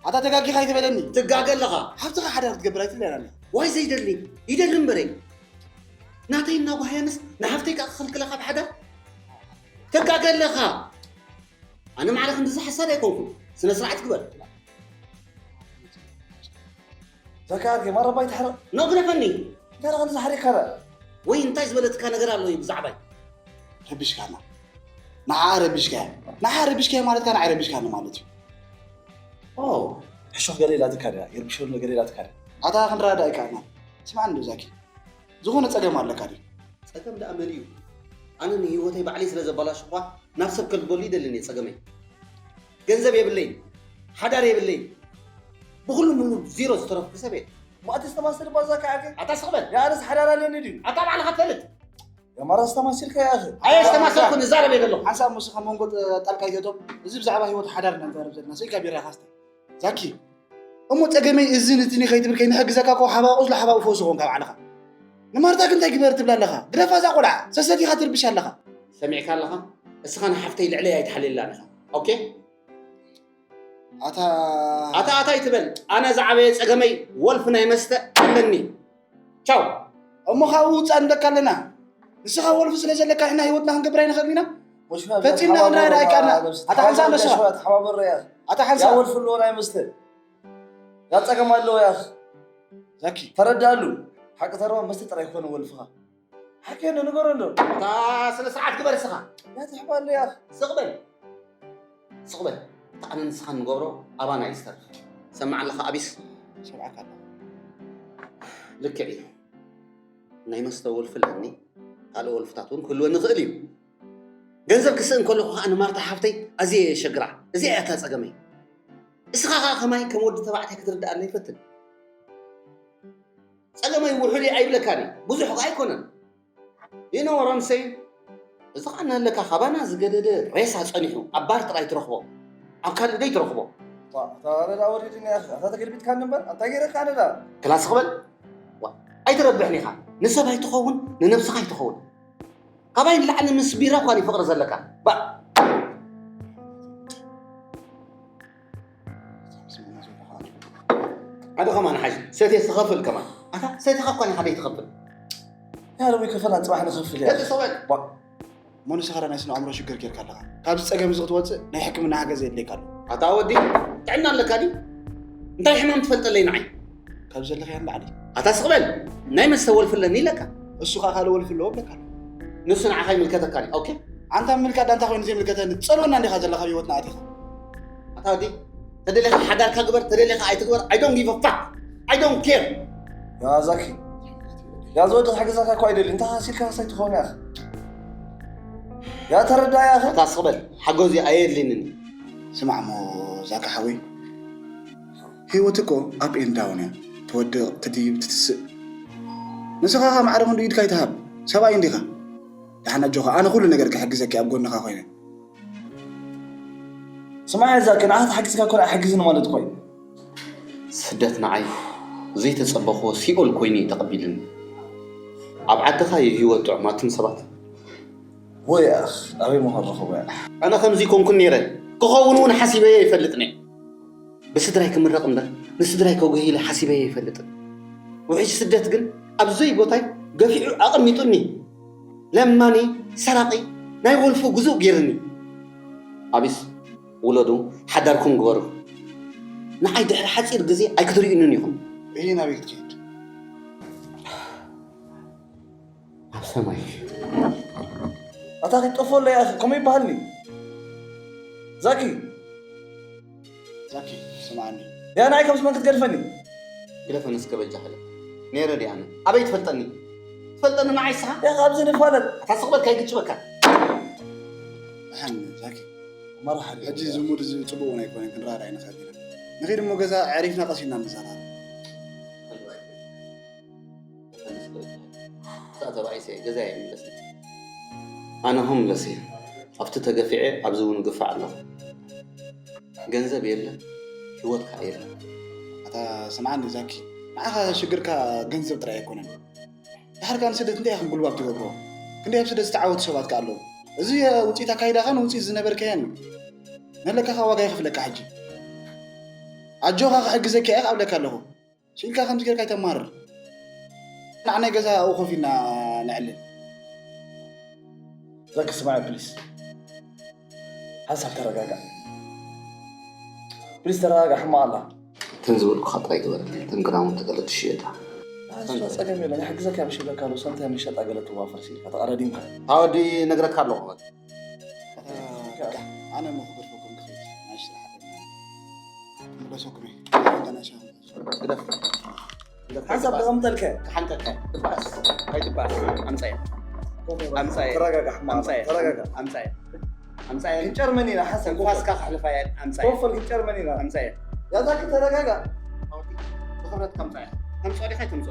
ኣታ ተጋጊኻ ኣይትበለኒ። ትጋገ ኣለኻ። ሓፍትኻ ሓዳር ክትገብር ኣይትብለና ኣለኻ። ዋይ ዘይደሊ ይደሊ እምበረይ ናተይ እናጓሃየንስ ንሓፍተይ ከዓ ክኽልክለኻ ብሓዳር ትጋገ ኣለኻ። ኣነ ማዕረ ክንድዚ ሓሳድ ኣይኮንኩን። ስነ ስርዓት ግበር። ዘካርጌ ማረባ ይትሕረቕ። ኖ ግደፈኒ። እንታይ ደኣ ክንድዚ ሓሪቕካ ደኣ? ወይ እንታይ ዝበለትካ ነገር ኣሎ እዩ ብዛዕባይ? ረቢሽካና። ንዓ ረቢሽካያ። ንዓ ረቢሽካያ ማለት ከኣ ንዓይ ረቢሽካኒ ማለት እዩ። ኦ ሕሹኽ ገለ ኢላትካ ድያ? ይርብሾ ኣሎ ገለ ኢላትካ ድያ? ኣታ ክንረዳዳእ ኣይከኣልናን። ስምዓኒ ዶ ዛኪ። ዝኾነ ጸገም ኣለካ ድዩ? ጸገም ደኣ መን እዩ? ኣነ ንህይወተይ ባዕለይ ስለ ዘበላሸኹዋ ናብ ሰብ ከልግበሉ ይደልን እየ ጸገመይ። ገንዘብ የብለይን፣ ሓዳር የብለይን፣ ብኹሉ ምኑ ዚሮ ዝተረፍኩ ሰብ እየ። ማእቲ ዝተማሰል ባዛ ከዓገ ኣታ ስቕ በል። ንኣነስ ሓዳር ኣለኒ ድዩ? ኣታ ባዕልኻ ትፈልጥ። የማራ ዝተማሲልካ ያኸ ኣየ ዝተማሰልኩ ንዛረብ እየ ዘለኹ። ሓንሳብ ሙስኻ መንጎ ጣልቃ ይገቶም። እዚ ብዛዕባ ህይወት ሓዳር ኢና ንዛረብ ዘለና። ስኢልካ ቢራ ኢኻ ስተ። ዛኪ እሞ ጸገመይ እዝን እትኒ ከይትብል ከይንሕግዘካ እኮ ሓባኡ ቁስሉ ሓባኡ ፈውሲ ኾንካ ባዕልኻ። ንማርታ ግን እንታይ ግበር ትብላ ኣለኻ? ግደፋ እዛ ቆልዓ። ሰሰቲኻ ትርብሽ ኣለኻ። ሰሚዕካ ኣለኻ? እስኻ ንሓፍተይ ልዕለይ ኣይትሓልየላን ኢኻ። ኦኬ? ኣታ ኣታ ኣታ ኣይትበል። ኣነ ዝዓበየ ጸገመይ ወልፊ ናይ መስተ ኣለኒ። ቻው። እሞ ካብኡ ውጻእ ንብለካ ኣለና። ንስኻ ወልፊ ስለ ዘለካ ንሕና ህይወትና ክንገብር ኣይንኽእልን ኢና። ፈጺምና ክንረዳእ ኣይከኣልና። ኣታ ሓንሳእ ንስኻ። ተሓባበሮ እያ። ኣታ ሓንሳእ። ያ ወልፊ ኣለዎ ናይ መስተ። ያ ጸገም ኣለዎ ያ። ዛኪ። ተረዳሉ። ሓቂ ተረባ መስተ ጥራይ ኮነ ወልፍኻ። ሓቂ እንዶ ንገሮ እንዶ። እታ ስነ ስርዓት ግበር እስኻ። ያ ትሕባሉ ያ። ስቕ በል። ስቕ በል። እታ ኣነ ንስኻን ንገብሮ ኣባና እዩ ዝተርፍ። ትሰምዕ ኣለኻ ኣቢስ? ይሰምዓካ ኣለኹ። ልክዕ እዩ። ናይ መስተ ወልፊ ኣለኒ። ካልእ ወልፍታት እውን ክህልወኒ ይኽእል እዩ። ገንዘብ ክስእን ከለኹ ኸዓ ንማርታ ሓፍተይ ኣዝየ እየ ዘሸግራ። እዚኣ እያ እታ ጸገመይ። እስኻ ኸዓ ከማይ ከም ወዲ ተባዕታይ ክትርድኣለይ ፈትን። ጸገመይ ውሑድ እየ ኣይብለካን እየ፣ ብዙሕ ኸዓ ኣይኮነን። You know what I'm saying? እዚ ኸዓ እናሃለካ ካባና ዝገደደ ሬሳ ጸኒሑ ኣብ ባር ጥራይ ትረኽቦ፣ ኣብ ካልእ ደይትረኽቦ። እታ ረዳ ወሪድኒ ያኺ፣ ኣታ ተገልቢጥካኒ እምበር፣ ኣንታይ ገይረካ ኣነ ደኣ? ክላስ ክበል? ዋ፣ ኣይትረብሕን ኢኻ። ንሰብ ኣይትኸውን፣ ንነብስኻ ኣይትኸውን። ካባይ ንላዕሊ ምስ ቢራ እኳ እዩ ፍቕሪ ዘለካ። ባ ኣደ ከማን ሓጂ ሰትየ ትኸፍል ከማን ኣታ ሰትኻ እኳ ንሓደ ትኸፍል ያለዊ ከፈላ ጽባሕ ንኸፍል እያ። ደቂ ሰበል ሞ ንስኻ ናይ ስነ ኣእምሮ ሽግር ጌርካ ኣለኻ። ካብዚ ጸገም እዚ ክትወጽእ ናይ ሕክምና ሓገዝ የድልየካ ኣሎ። ኣታ ወዲ ጥዕና ኣለካ ድዩ? እንታይ ሕማም ትፈልጠለይ ንዓይ? ካብ ዘለኻዮ ንላዕሊ። ኣታ ስቕ በል። ናይ መስተ ወልፊ ኣለኒ ኢለካ። እሱ ኸኣ ካልእ ወልፊ ኣለዎ ብለካ ኣሎ። ንሱ ንዓኻ ይምልከተካ ድዩ? ኦኬ። ኣንታ ምምልካት ዳንታ ኮይኑ ዘይምልከተኒ ትጸልወና እንዲኻ ዘለኻ ኣብ ህይወትና ኣቲኻ። ኣታ ወዲ ተደሊኻ ሓዳርካ ግበር ተደሊኻ ኣይትግበር I don't give a fuck. I don't care. ያ ዛኪ ያ ዝወዲ ክሕግዘካ እኳ ኣይደሊ እንታይ ሃሲልካ ሃሳይ ትኸውን ኢኻ። ያ ተረዳእ ኢኻ። ኣታ ስቕ በል ሓጎዚ ኣየድልየንን እዩ። ስማዕ እሞ ዛኪ ሓወይ ህይወት እኮ up and down እያ ትወድቕ ትድይብ ትትስእ ንስኻ ኸ ማዕረ ክንዱ ኢድካ ኣይትሃብ ሰብኣይ እንዲኻ ደሓን ኣጆኻ ኣነ ኩሉ ነገር ክሕግዘኪ ኣብ ጎንኻ ኮይነ ስማዕ እዛ ክንኣኻ ተሓጊዝካ እኮ ኣይሕግዝን ማለት እኮ እዩ ስደት ንዓይ ዘይተጸበኽዎ ሲኦል ኮይኑ እዩ ተቐቢልኒ ኣብ ዓድኻ እዩ ህይወት ጥዑም ኣቱም ሰባት ወይ ኣኽ ኣበይ ምዃን ረኸቦ እያ ኣነ ከምዚ ኮንኩን ነይረ ክኸውን እውን ሓሲበዮ ኣይፈልጥን እየ ብስድራይ ክምረቕ እምበር ንስድራይ ከጉሂ ኢለ ሓሲበዮ ኣይፈልጥን። ውሕጅ ስደት ግን ኣብ ዘይ ቦታይ ገፊዑ ኣቐሚጡኒ። ለማኒ፣ ሰራቒ፣ ናይ ወልፉ ግዙእ ገይርኒ። ኣቢስ ውለዱ፣ ሓዳርኩም ግበሩ። ንዓይ ድሕሪ ሓጺር ግዜ ኣይክትርእዩንን ኢኹም። እሂ ናበይ ክትከይድ? ኣብ ሰማይ ኣታ ክትጠፎ ኣሎ ያኺ ከምኡ ይበሃልኒ ዛኪ ዛኪ ስምዓኒ ያ ንዓይ ከምዚ መን ክትገድፈኒ ግደፈኒ እስከ በጃ ከለ ነይረ ድየ ኣነ ኣበይ ትፈልጠኒ ትፈልጠኒ ንዓይ ንስኻ? ያ ካብዚ ንፋለጥ። ኣታ ስቕ በል ከይግጭበካ። ደሓን ዛኪ። መርሓባ። ሕጂ ዝሙድ እዚ ጽቡቕ እውን ኣይኮነን፣ ክንረኣራእ ንኽእል ኢና። ንኺድ እሞ ገዛ ኣዕሪፍና ቀስ ኢልና ንዘራረብ። እዛ ተባኢሰ ገዛ እየ ምለስ። ኣነ ሆምለስ እየ። ኣብቲ ተገፊዐ ኣብዚ እውን ግፋዕ ኣለኹ። ገንዘብ የለን፣ ህይወት ከዓ የለን። ኣታ ስምዓኒ ዛኪ፣ ንዓኻ ሽግርካ ገንዘብ ጥራይ ኣይኮነን። ድሓር ከኣ ንስደት እንታይ ኢኹም ጉልባብ ትገብርዎ? ክንደይ ኣብ ስደት ዝተዓወቱ ሰባት ከኣ ኣለዉ። እዚ ውፅኢት ኣካይዳኻን ውፅኢት ዝነበርከያን እዩ። መለካኻ ዋጋ ይኽፍለካ ሕጂ። ኣጆኻ ክሕግዘካ እየ ክኣብለካ ኣለኹ። ስኢልካ ከምዚ ጌርካ ኣይተማርር። ንዓናይ ገዛ ኣብኡ ኮፍ ኢልና ነዕልል። ዛኪ ስማዕ ፕሊስ። ሓንሳብ ተረጋጋዕ። ፕሊስ ተረጋጋዕ ሕማቕ ኣላ። እተን ዝበልኩኻ ጥራይ ግበረለይ። እተን ክዳውንቲ ገለ ትሽየጣ። ንሓንሳብ ጸገም የለን። ይሕግዘካ እየ ምሽ ኢለካ ኣሎ። ሰንተ ምሸጣ ገለ ትዋፈር ሲልካ ተቐረዲምካ። ኣወዲ ነግረካ ኣለኹ። በቃ ኣነ እሞ ክገድፈኩም ክኸይድ ናይ ስራሕ ምለሰኩም እየ። ገና ሻሂ ግደፍ። ሓንሳብ ተቐምጠልከ። ክሓንቀካ ትባኣስ ኣይትባኣስ ኣምጻየ ኣምጻየ ተረጋጋሕ ማለት ኣምጻየ ተረጋጋሕ ኣምጻየ ኣምጻየ ክንጨርመን ኢና ሓንሳብ ኮፍ ንፋስካ ክሕልፋ እየ ኣምጻየ ኮፍ በል ክንጨርመን ኢና ኣምጻየ ያዛኪ ተረጋጋ ብኽብረት ከምጻየ ተምጾ ዲኻ ኣይተምጾ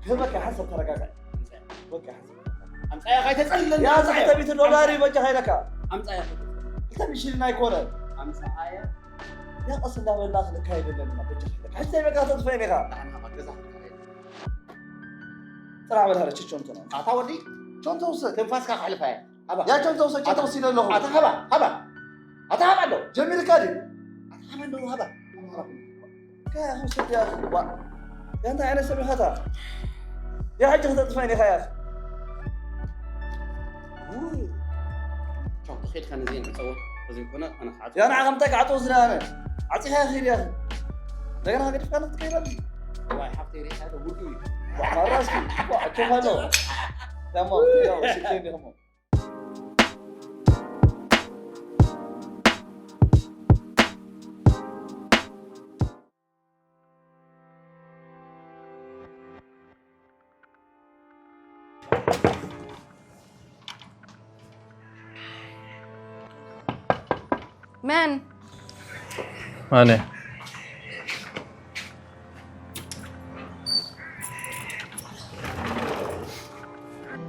ክህበካ ሓንሳብ ተረጋጋ ኣምጻየ በቃ ሓንሳብ ኣምጻየ ካይተጸልለኒ ያዛ ክልተ ሚእቲ ዶላር እዩ በጃ ሃይለካ ኣምጻየ ክልተ ሚእቲ ሽልና ኣይኮነን ኣምጻየ ያቀስ እንዳበልና ክንካየድ ኣለና በጃ ሃይለካ ሕጂ በቃ ተጥፈኒ ኢኻ ንዓና ገዛ ጥራሕ በል ሃረ ችቾንቶ ነው ኣታ ወዲ ቾንቶ ውሰድ ትንፋስካ ክሕልፋ እየ ሃባ ያ ቸምቶ ውሰድ ቸምቶ ውሰድ ኣለኹ ኣታ ሃባ ሃባ ኣታ ሃባ ኣሎ ጀሚርካ ድዩ ኣታ ሃባ ኣሎ ሃባ ከ ውሰድ ያ ዋ ያ እንታይ ዓይነት ሰብ ኢኻ ታ ያ ሕጂ ክተጥፋ ኢኻ ያ ቻው ተኸድካ ነዚ ንዕፀዎ ተዘይኮነ ኣነ ክዓፅ ያ ንዓ ከምታይ ክዓፅዎ ዝለ ኣነ ዓፂኻ ኺድ ያ እንደገና ገዲፍካ ንክትከይድ ኣለኒ ዋይ ሓፍተይ ሪኢኻ ዶ ውዱ እዩ ማራ እስኪ ዋ እኮ ኸሎ ያሞ ያው ስኬን ይኸሞ መን ኣነ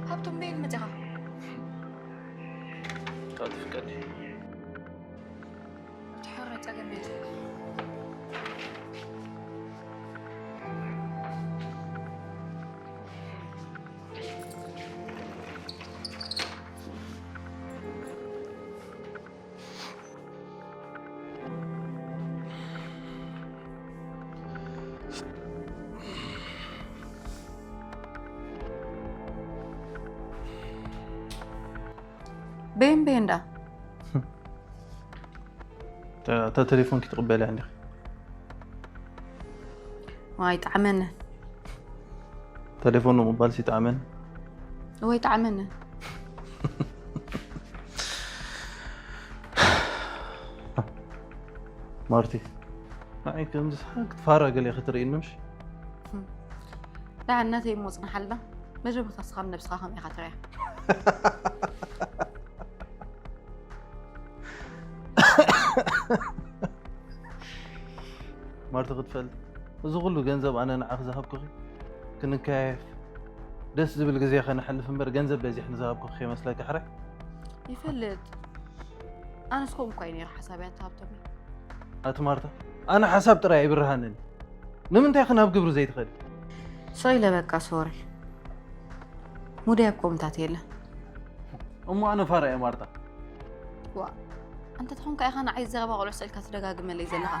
ሃብቶም በይን መፂኻ ካብ ትፍቀድ ትሕረ ፀገም የለ በየን በየን ዳ እታ ቴሌፎን ክትቕበልያ እንዲኺ ዋይ ጣዕመነ ቴሌፎን ንምቕባልሲ ይጥዓመኒ ወይ ጣዕመነ ማርቲ ንዓይ ከምዚ ክትፋራ ገለ ክትርእይኒ ምሽ ዳዕነተይ እሞ ጽንሓልና መጀመርታ ስኻ ነብስኻ ከም ኢኻ ትሪያ ማርቲ ክትፈልጥ እዚ ኩሉ ገንዘብ ኣነ ንዓኺ ዝሃብኩኺ ክንከያየፍ ደስ ዝብል ግዜ ከነሕልፍ እምበር ገንዘብ በዚሕ ንዝሃብኩኺ ከይመስለኪ ሕራይ ይፈልጥ ኣነስ ከምኡ እኳ እዩ ነይሩ ሓሳብ ያተሃብቶሚ ኣቲ ማርታ ኣነ ሓሳብ ጥራይ ኣይብርሃንን ንምንታይ ክን ኣብ ግብሪ ዘይትኸዲ ሰው ይለበቃ ሶሪ ሙደይ ኣብ ኮምታት የለ እሞ ኣነ ፋራ እየ ማርታ ዋ እንተ ትኾንካ ኢኻ ንዓይ ዘረባ ቆልዑ ስእልካ ትደጋግመለይ ዘለኻ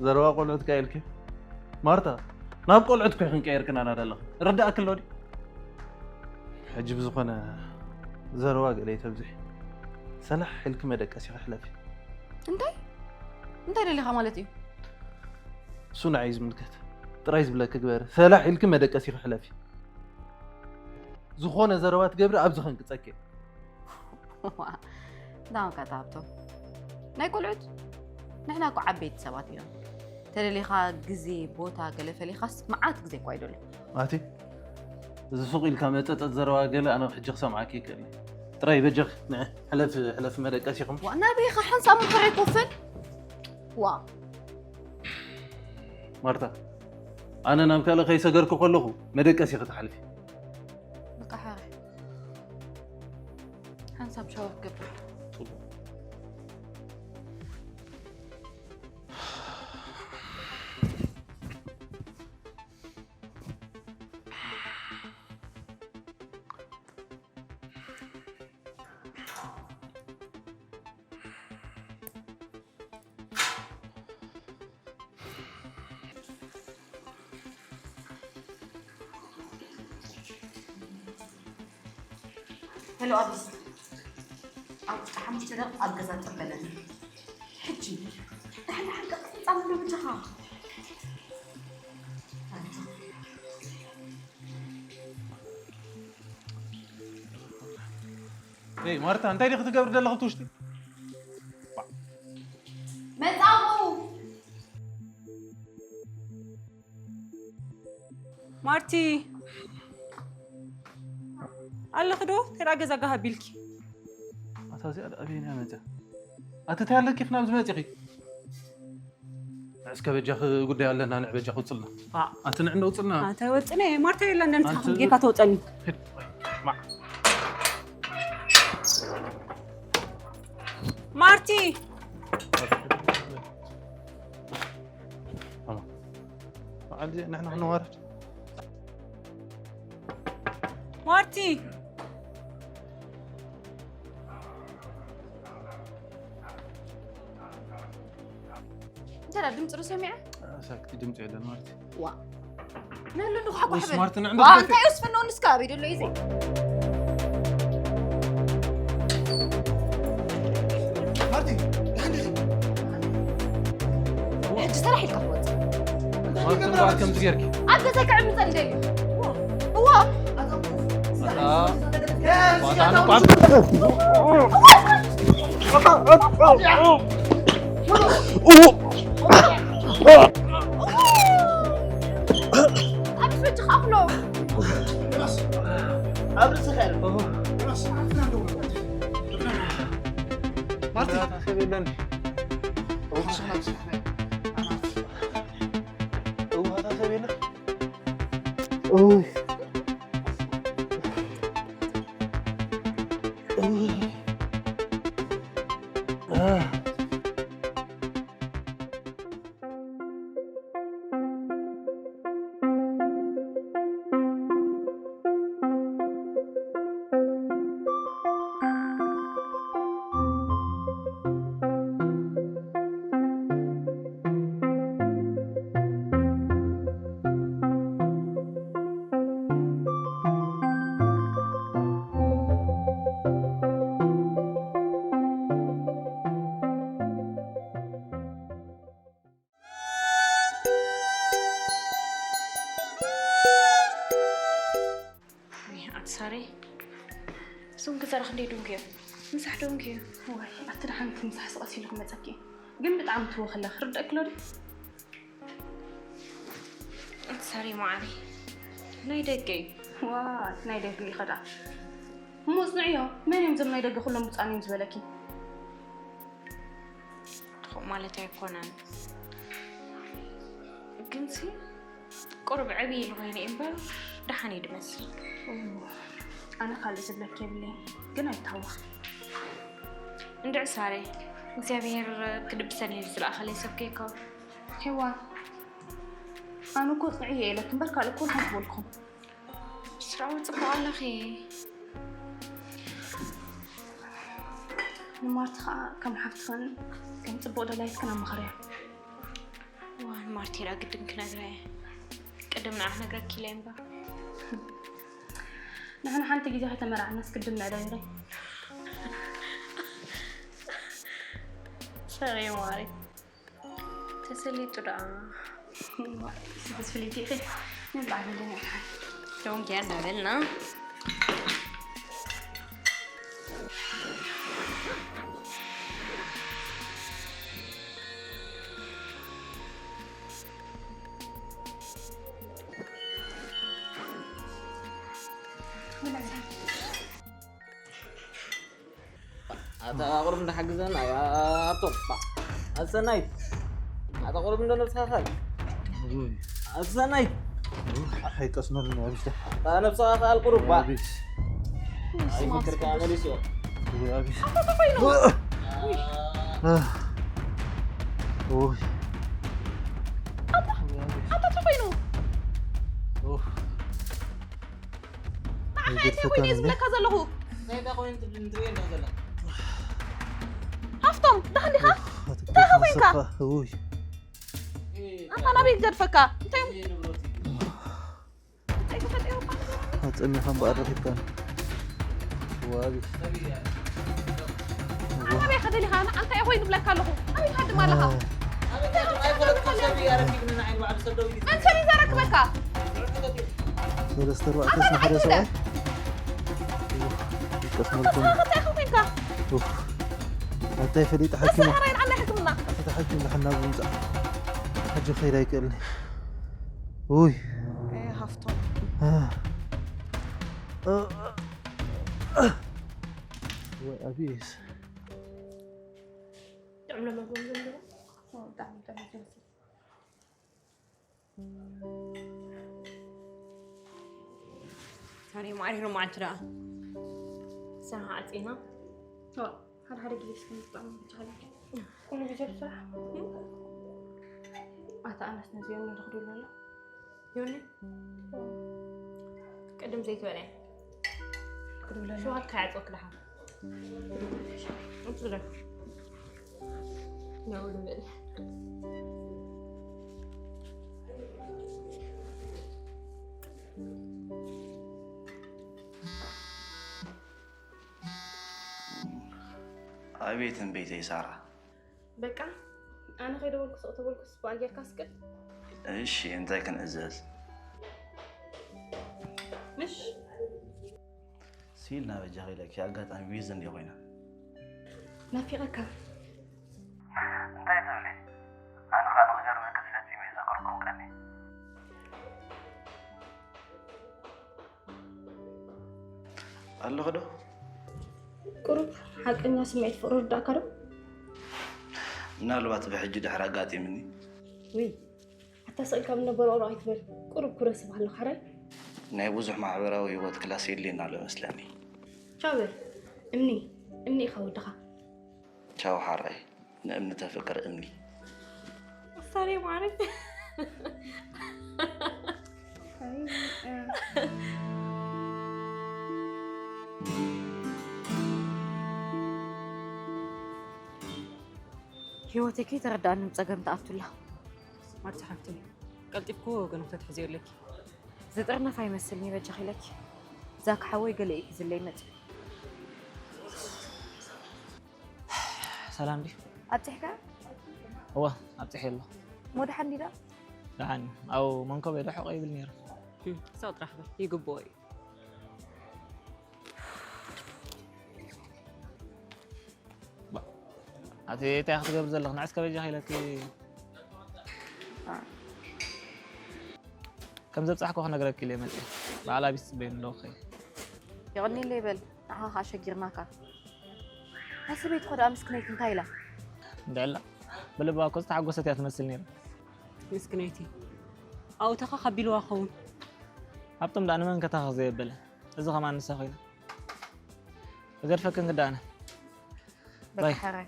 ዘረባ ቆልዑት ካ ኢልኪ ማርታ ናብ ቆልዑት ኮ ክንቀየር ክናና ደለኻ ርዳእክሎ ድዩ ሕጂ ብዝኾነ ዘረባ ገለ ተብዝሒ ሰላሕ ኢልኪ መደቀሲ ክሕለፊ እንታይ እንታይ ደሊኻ ማለት እዩ እሱ ንዓይ ዝምልከት ጥራይ ዝብለኪ ግበሪ ሰላሕ ኢልኪ መደቀሲ ክሕለፊ ዝኾነ ዘረባ ትገብሪ ኣብዚ ከንቅፀኪ ዳንካ ታብቶም ናይ ቆልዑት ንሕና እኮ ዓበይቲ ሰባት እዮም ተደሊኻ ግዜ፣ ቦታ ገለ ፈሊኻስ መዓት ግዜ እኳ ይደሎ። ኣቲ፣ እዚ ሱቕ ኢልካ መጠጠጥ ዘረባ ገለ ኣነ ሕጂ ክሰምዓኪ ይክእል እየ። ጥራይ በጃኺ፣ ንዒ፣ ሕለፊ፣ ሕለፊ መደቀሲኹም። ዋ፣ ናበይ ኢኻ ሓንሳብ ምሕር ኣይኮፍን? ዋ። ማርታ፣ ኣነ ናብ ካልእ ከይሰገርኩ ከለኹ መደቀሲ ክትሓልፊ። በቃ ሓረ። ሓንሳብ ሻወር ክገብር። ጽቡቕ። ሄሎ ኣቢስ፣ ኣብ ውሽጢ ሓሙሽተ ደቂቕ ኣብ ገዛ ጠበለኒ። ሕጂ ዳሕና ሓንቀቕ ክፍጻም ኣሎ ብጃኻ። ኣንታ። ኤይ ማርታ፣ እንታይ ዲኺ ትገብሪ ዘለኺ እቲ ውሽጢ? መጻኹ። ማርቲ፣ ኣለኺ ዶ? ተራ ገዛ ጋህ ኣቢልኪ። ኣታ እዚኣ ደኣ ኣበየናይ መጽያ? ኣቲ እንታይ ኣለኪ ናብዚ መጺኺ? እስከ በጃኺ ጉዳይ ኣለና፣ ንዕ በጃኺ ውፅልና። ኣቲ ንዕ እንደ ውፅልና። ኣታ ወፅነ፣ ማርታ የላ እንደምትሓኹም ጌካ ተወፀኒ። ማርቲ። ንሕና ክንዋረድ። ማርቲ። እንታይ ድምፂ ዶ ሰሚዐ? ሳክቲ ድምፂ የለን ማለት እዩ። ዋ ነሉ ንኳሕኳሕ በል። ስማርት ንዕንዶ ዋ ትደፊ? እንታይ ውስፍኖ ንስካ ኣበይ ደሎ እዩ ዘይ? ማርቲ፣ ደሓን ዲኺ? ሕጂ ሰራሕ ኢልካ ትወፅእ። ስማርት ንባር ከምዚ ጌርኪ። ኣብ ገዛይ ክዕምፀ ልደሊ። እዋ ኣታ ዋጣ ንቋም። ኣብ ፍጅ ካፍሎ ኣብ ርእስኻ ያለ ማርቲ ታሰብ የለን። ኣብ ርእስኻ ኣብ ስራሕ ናይ እዋ ታሰብ የለን። ኣቲ ሳሬ፣ እዞም ገዛና ክንደይ ደንጉዮም? ምሳሕ ደንጉዮ። ዋይ፣ ኣቲ ደሓን እቲ ምሳሕ ስቐስ ኢሉ ክመጸኪ እዩ። ግን ብጣዕሚ ትወኽላ፣ ክርደእኪ ኣሎ ድዩ? ኣቲ ሳሬ መዓረይ፣ ናይ ደገ እዩ። ዋ፣ ናይ ደገ እዩ ኸዳ። እሞ ጽንዕዮ፣ መን እዮም እዞም ናይ ደገ ኩሎም ብጻን እዮም ዝበለኪ? ከምኡ ማለት ኣይኮነን። ግንሲ ቁሩብ ዕብይ ኢሉ ኮይኑ እምበር ደሓን እዩ ድመስል። ኣነ ካልእ ዝብለኪ የብለይ ግን ኣይታወኽ። እንድዒ ሳሬ እግዚኣብሔር ክድብሰኒ ኢሉ ዝለኣኸለይ ሰብ ከይከውን። ሄዋን ኣነ እኮ ጽንዕዮ ኢለኪ እምበር ካልእ እኮ ሓንቲ በልኩም። ስራዊ ጽቡቕ ኣለኺ። ንማርቲ ኸዓ ከም ሓፍትኽን ከም ጽቡቕ ደላይትክን ኣማኽርያ። እዋ ንማርቲ ደኣ ግድን ክነግራ እየ። ቅድም ንዓ ክነግረኪ ኢለ እምበር። ንሕና ሓንቲ ግዜ ከይተመርዓናስ ግድን ንዕደግሪ። ሰሪ ማሪ። ተሰሊጡ ደኣ። ስብስ ፍልይቲ ኢኺ። ንብላዕ በልና ደሓን። ደንጉያ እንዳበልና። ኣታ ቁሩብ እንዳሓግዘና፣ ኣቶም። ኣሰናይ። ኣታ ቁሩብ እንዶ ነብስኻ ካል። ኣሰናይ። ኣይቀስነሉን፣ ኣብሽተ። ኣታ ነብስኻ ካል ቁሩብ፣ ባ። ኣብሽ። ኣይፍክርካ፣ መሊስዮ። ኣብሽ። ኣታ ተኾይኑ። ውይ። ኣታ ተኾይኑ። ንዓኻ እየ ኮይነ ዝብለካ ዘለኹ። እንታይ እንታይ ኮይኑ ትብል እንትሪኦ እንዳ ዘለኻ? ሃፍቶም፣ ደሓን ዲኻ? እንታይ ኢኻ ኮይንካ? ውይ። ኣታ ናበይ ክገድፈካ? እንታይ እንታይ ተፈጢሩ? ኣጸሚኻ እምበኣር ረኺብካኒ። ዋቢ። ኣበይ ከደሊኻ? ኣነ እንታይ ኮይኑ ብለካ ኣለኹ? ኣበይ ትሃድም ኣለኻ? መን ሰብ እዩ ዘረክበካ? ሰለስተ ኣርባዕተ ስነ ሓደ ሰብኣይ። ይቀስመልኩም። ኣታ እንታይ ኮይንካ? ኡፍ። ኣታይ ፈሊጥ ሓኪም። ተሰራራይ ንዓና ሕክምና። ኣቲ ተሓኪም ንሕና ብምጻእ። ሕጂ ኸይድ ኣይክእልኒ። ውይ። ኤ፣ ሃፍቶም። ወይ ኣቢስ። ጥዑም ለመግቦም ዘለዎ። ብጣዕሚ ጥዑም ዝመስል። ታዲያ ማዕሪሩ መዓልቲ ደኣ ስራሕ ዓፂና። እዋ፣ ሓደ ሓደ ግዜ እስከ ንጣዕም ብቻለ። ኩሉ ግዜ ብስራሕ። ኣታ ኣነስ ነዚኦም ንረኽዱ ኣሎ። ዮኒ፣ ቅድም ዘይትበለ። ክድብለና። ሸዋልካ ያጽወክ ደሓን። እንትን ዶ? ነው ልብል። ኣቤት እምቤተይ ሳራ። በቃ፣ ኣነ ከይደወልኩ ስቕ ተበልኩስ ብኣ ጌርካ ስቅል። እሺ፣ እንታይ ክንእዘዝ? ምሽ? ሲል ናበጃኺ ኢለኪ፣ ኣጋጣሚ ዊዝ እንዲ ኮይና። ናፊቐካ። እንታይ ትብሊ? ኣነ ኸኣ ንኽገርመኪ ፈጺመ ኣይዘከርኩን ቀኒ። ኣለኹ ዶ? ቁሩብ ሓቀኛ ስምዒት ፍቕሪ ርዳእካ ዶ? ምናልባት ብሕጂ ድሕሪ ኣጋጢምኒ። ውይ፣ ኣታ ስቕ ኢልካ ምነ በሮቕሮቕ ኣይትበል። ቁሩብ ኩረ ስብሃሉ ሓራይ። ናይ ብዙሕ ማሕበራዊ ህይወት ክላስ የድልየና ኣሎ መስለኒ። ቻው በል። እምኒ፣ እምኒ ኢኻ ወድኻ። ቻው ሓራይ፣ ንእምኒ ተፍቅር እምኒ። ኣስታሪ ማለት። ህይወተይ ከይተረድኣኒ ብጸገም ትኣቱላ። ማርቲ ሓፍተይ፣ ቀልጢፍኩ ወገኑ ክትሕዝዮ ኣለኪ። ዝጥርነፍ ኣይመስልኒ በጃኺ ኢለኪ። ዛኪ ሓወይ ገለ እዩ ሒዝለይ መጺኡ። ሰላም ድዩ? ኣብጺሕካ? እወ፣ ኣብጺሐ ኣለኹ። እሞ ደሓን ድዩ ደኣ? ደሓን። ኣብ መንኮበይ ዶ ሕቆ ይብል ነይሩ? እም፣ ሳው ጥራሕ በል፣ ይግብኦ እዩ። ባ-፣ ኣቲ እንታይ ክትገብር ዘለኽ? ንዕስ ከበጃ ኢለኪ። አ። ከም ዘብጻሕኩ ክነግረኪ ኢለ መጽእ። በዓል ኣቢስ ጽበየኒ ኣለኹ። የቐንየለይ በል፣ ንዓኻ ኸኣ ሸጊርናካ። ናይ ሰበይትኻ ደኣ ምስክነይቲ እንታይ ኢላ? እንድዕላ፣ ብልባ እኮ ዝተሓጎሰት እያ ትመስል ነይራ። ምስክነይቲ። ኣብኡ ተኻ ከቢልዋ ኸውን። ሃብቶም ደኣ ንመን ከታኸኽ ዘየበለ። እዚ ኸማን ንሳ ኾይና። እገድፈክን ክዳነ። በቃ ባይ። ሓራይ።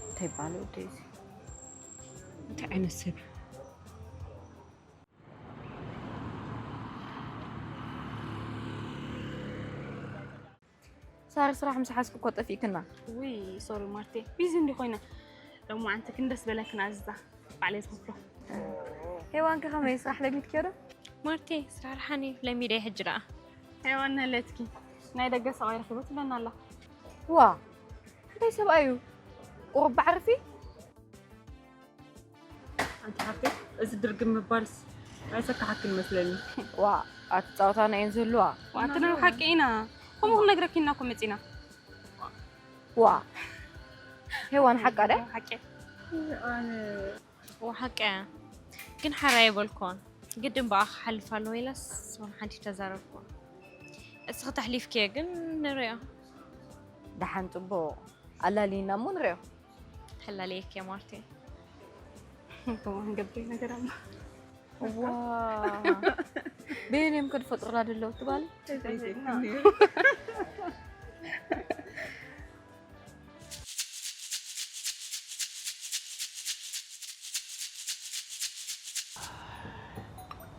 እንታይ ባለ ወደይ እዚ? እንታይ ዓይነት ሰብ እዩ? ሳሪ ስራሕ ምስ ሓዝኩ እኮ ጠፊእክና። ውይ፣ ሶሪ ማርቴ፣ ቢዚ እንዲ ኮይና። ሎማዓንቲ ክንደስ በለክን ኣዝዛ፣ ባዕለይ ዝኸፍሎ። ሄዋን ከ ከመይ ስራሕ ለሚድክዮ ዶ? ማርቴ፣ ስራሕ ደሓን እዩ፣ ለሚደ ሕጂ ደኣ። ሄዋን ነለትኪ፣ ናይ ደገ ሰብኣይ ረኺበ ትብለና ኣላ። ዋ፣ እንታይ ሰብኣይ እዩ? ቁሩብ ባዕርፊ? ኣንቲ ሓፍተይ፣ እዚ ድርግም ምባልስ ኣይሰካሓክን መስለኒ። ዋ፣ ኣቲ ጻወታና እየን ዝህልዋ። ዋ፣ ኣንቲ ናይ ሓቂ ኢና። ከምኡ ክንነግረኪ ኢና እኮ መጺና። ዋ። ሄዋን ሓቃ ዶ? ሓቂ። ኣነ ዋ፣ ሓቂ እያ። ግን ሓራይ ኣይበልኩዋን። ግድን ብኣ ክሓልፍ ኣለዎ ኢላስ፣ ዝኾነ ሓንቲ ተዛረብኩዋ። እስኺ ተሕሊፍክዮ ግን ንሪኦ። ደሓን ጽቡቕ ኣላልይና እሞ ንሪኦ። ሕላለየክየ ማርቴ። ከማን ገብተይ ነገር ኣማ ዋ በየን እዮም ከድፈጥሩላ ደለዉ ትባል።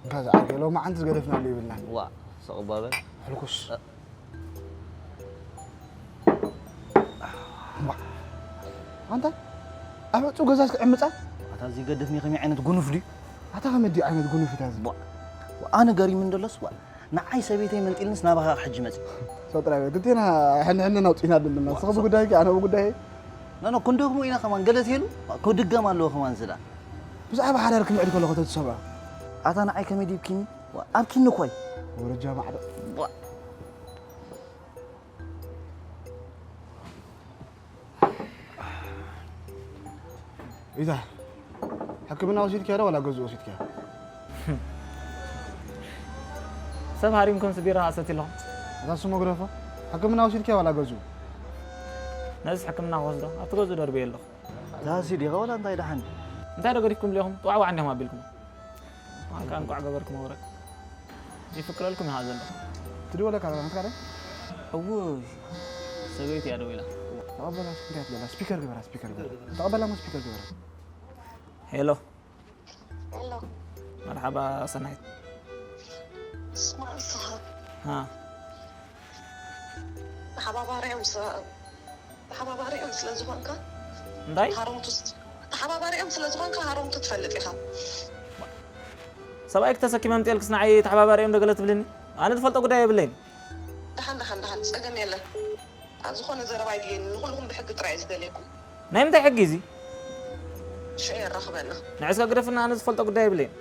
እንታይ ዝዓርከይ ሎማዓንቲ ዝገደፍናሉ ይብልናን። ዋ ሰቕባበል ሕልኩስ ኣንታ ኣብ ዕፁ ገዛ እስክዕምፃ ኣታ እዚ ገደፍኒ ከመይ ዓይነት ጉኑፍ ድዩ? ኣታ ከመዲ ዓይነት ጉኑፍ እዩ እዚ ኣነ ገሪሙ እንደሎስ ዋ ንዓይ ሰበይተይ መንጢልንስ ናባኻ ሕጂ መፂ ሰው ጥራይ በል ግዴና ሕንሕንን ኣውፂና ኣለና ንስኻ ብጉዳይ ኣነ ብጉዳይ ነኖ ክንደግሞ ኢና ከማን ገለ ትሄሉ ክድገም ኣለዎ ከማን ዝዳ ብዛዕባ ሓዳር ክምዕድ ከለኹ ተትሰምዖ ኣታ ንዓይ ከመይ ዲብኪኒ ኣብኪኒ እኮይ ወረጃ ማዕዶ ኢዛ ሕክምና ወሲድካዮ ዶ ዋላ ገዝኡ ወሲድካዮ ሰብ ሃሪምኩም ስቢራ ኣሰት ኣለኹም እዛ ስሞ ግረፎ ሕክምና ወሲድካዮ ዋላ ገዝኡ ነዚ ሕክምና ክወስዶ ኣብቲ ገዝኡ ደርበየ ኣለኹ ዛሲ ዲኻ ዋላ እንታይ ደሓን እንታይ ዶ ገዲፍኩም ሊኹም ጥዋዕዋዕ እንዲኹም ኣቢልኩም ኣንካ እንቋዕ ገበርኩም ወረ ይፍቅረልኩም ይሃ ዘለኹ ትድወለካ ዶ ናትካ ዶ እውይ ሰበይቲ እያ ደው ኢላ ተቐበላ እንታይ ትብለላ ስፒከር ግበራ ስፒከር ግበራ ተቐበላ ሞ ስፒከር ግበራ ሄሎ ሄሎ መርሓባ ሰናይት ስማ ንስኻ ሃ ተሓባባሪኦም ተሓባባሪኦም ስለ ዝኾንካ እንታይ ሃረምቱ ተሓባባሪኦም ስለ ዝኾንካ ሃረምቱ ትፈልጥ ኢኻ ሰብኣይ ክተሰኪመ ምጥልክስ ንዓይ ተሓባባሪኦም ደገለ ትብልኒ ኣነ ዝፈልጦ ጉዳይ የብለይን ደሓን ደሓን ደሓን ፀገም የለን ኣብ ዝኾነ ዘረባ ይድልየኒ ንኩልኹም ብሕጊ ጥራይ እዩ ዝደልየኩም ናይ ምንታይ ሕጊ እዚ ሽዑ የራኽበና ንዕስካ ግደፍና ኣነ ዝፈልጦ ጉዳይ የብለይን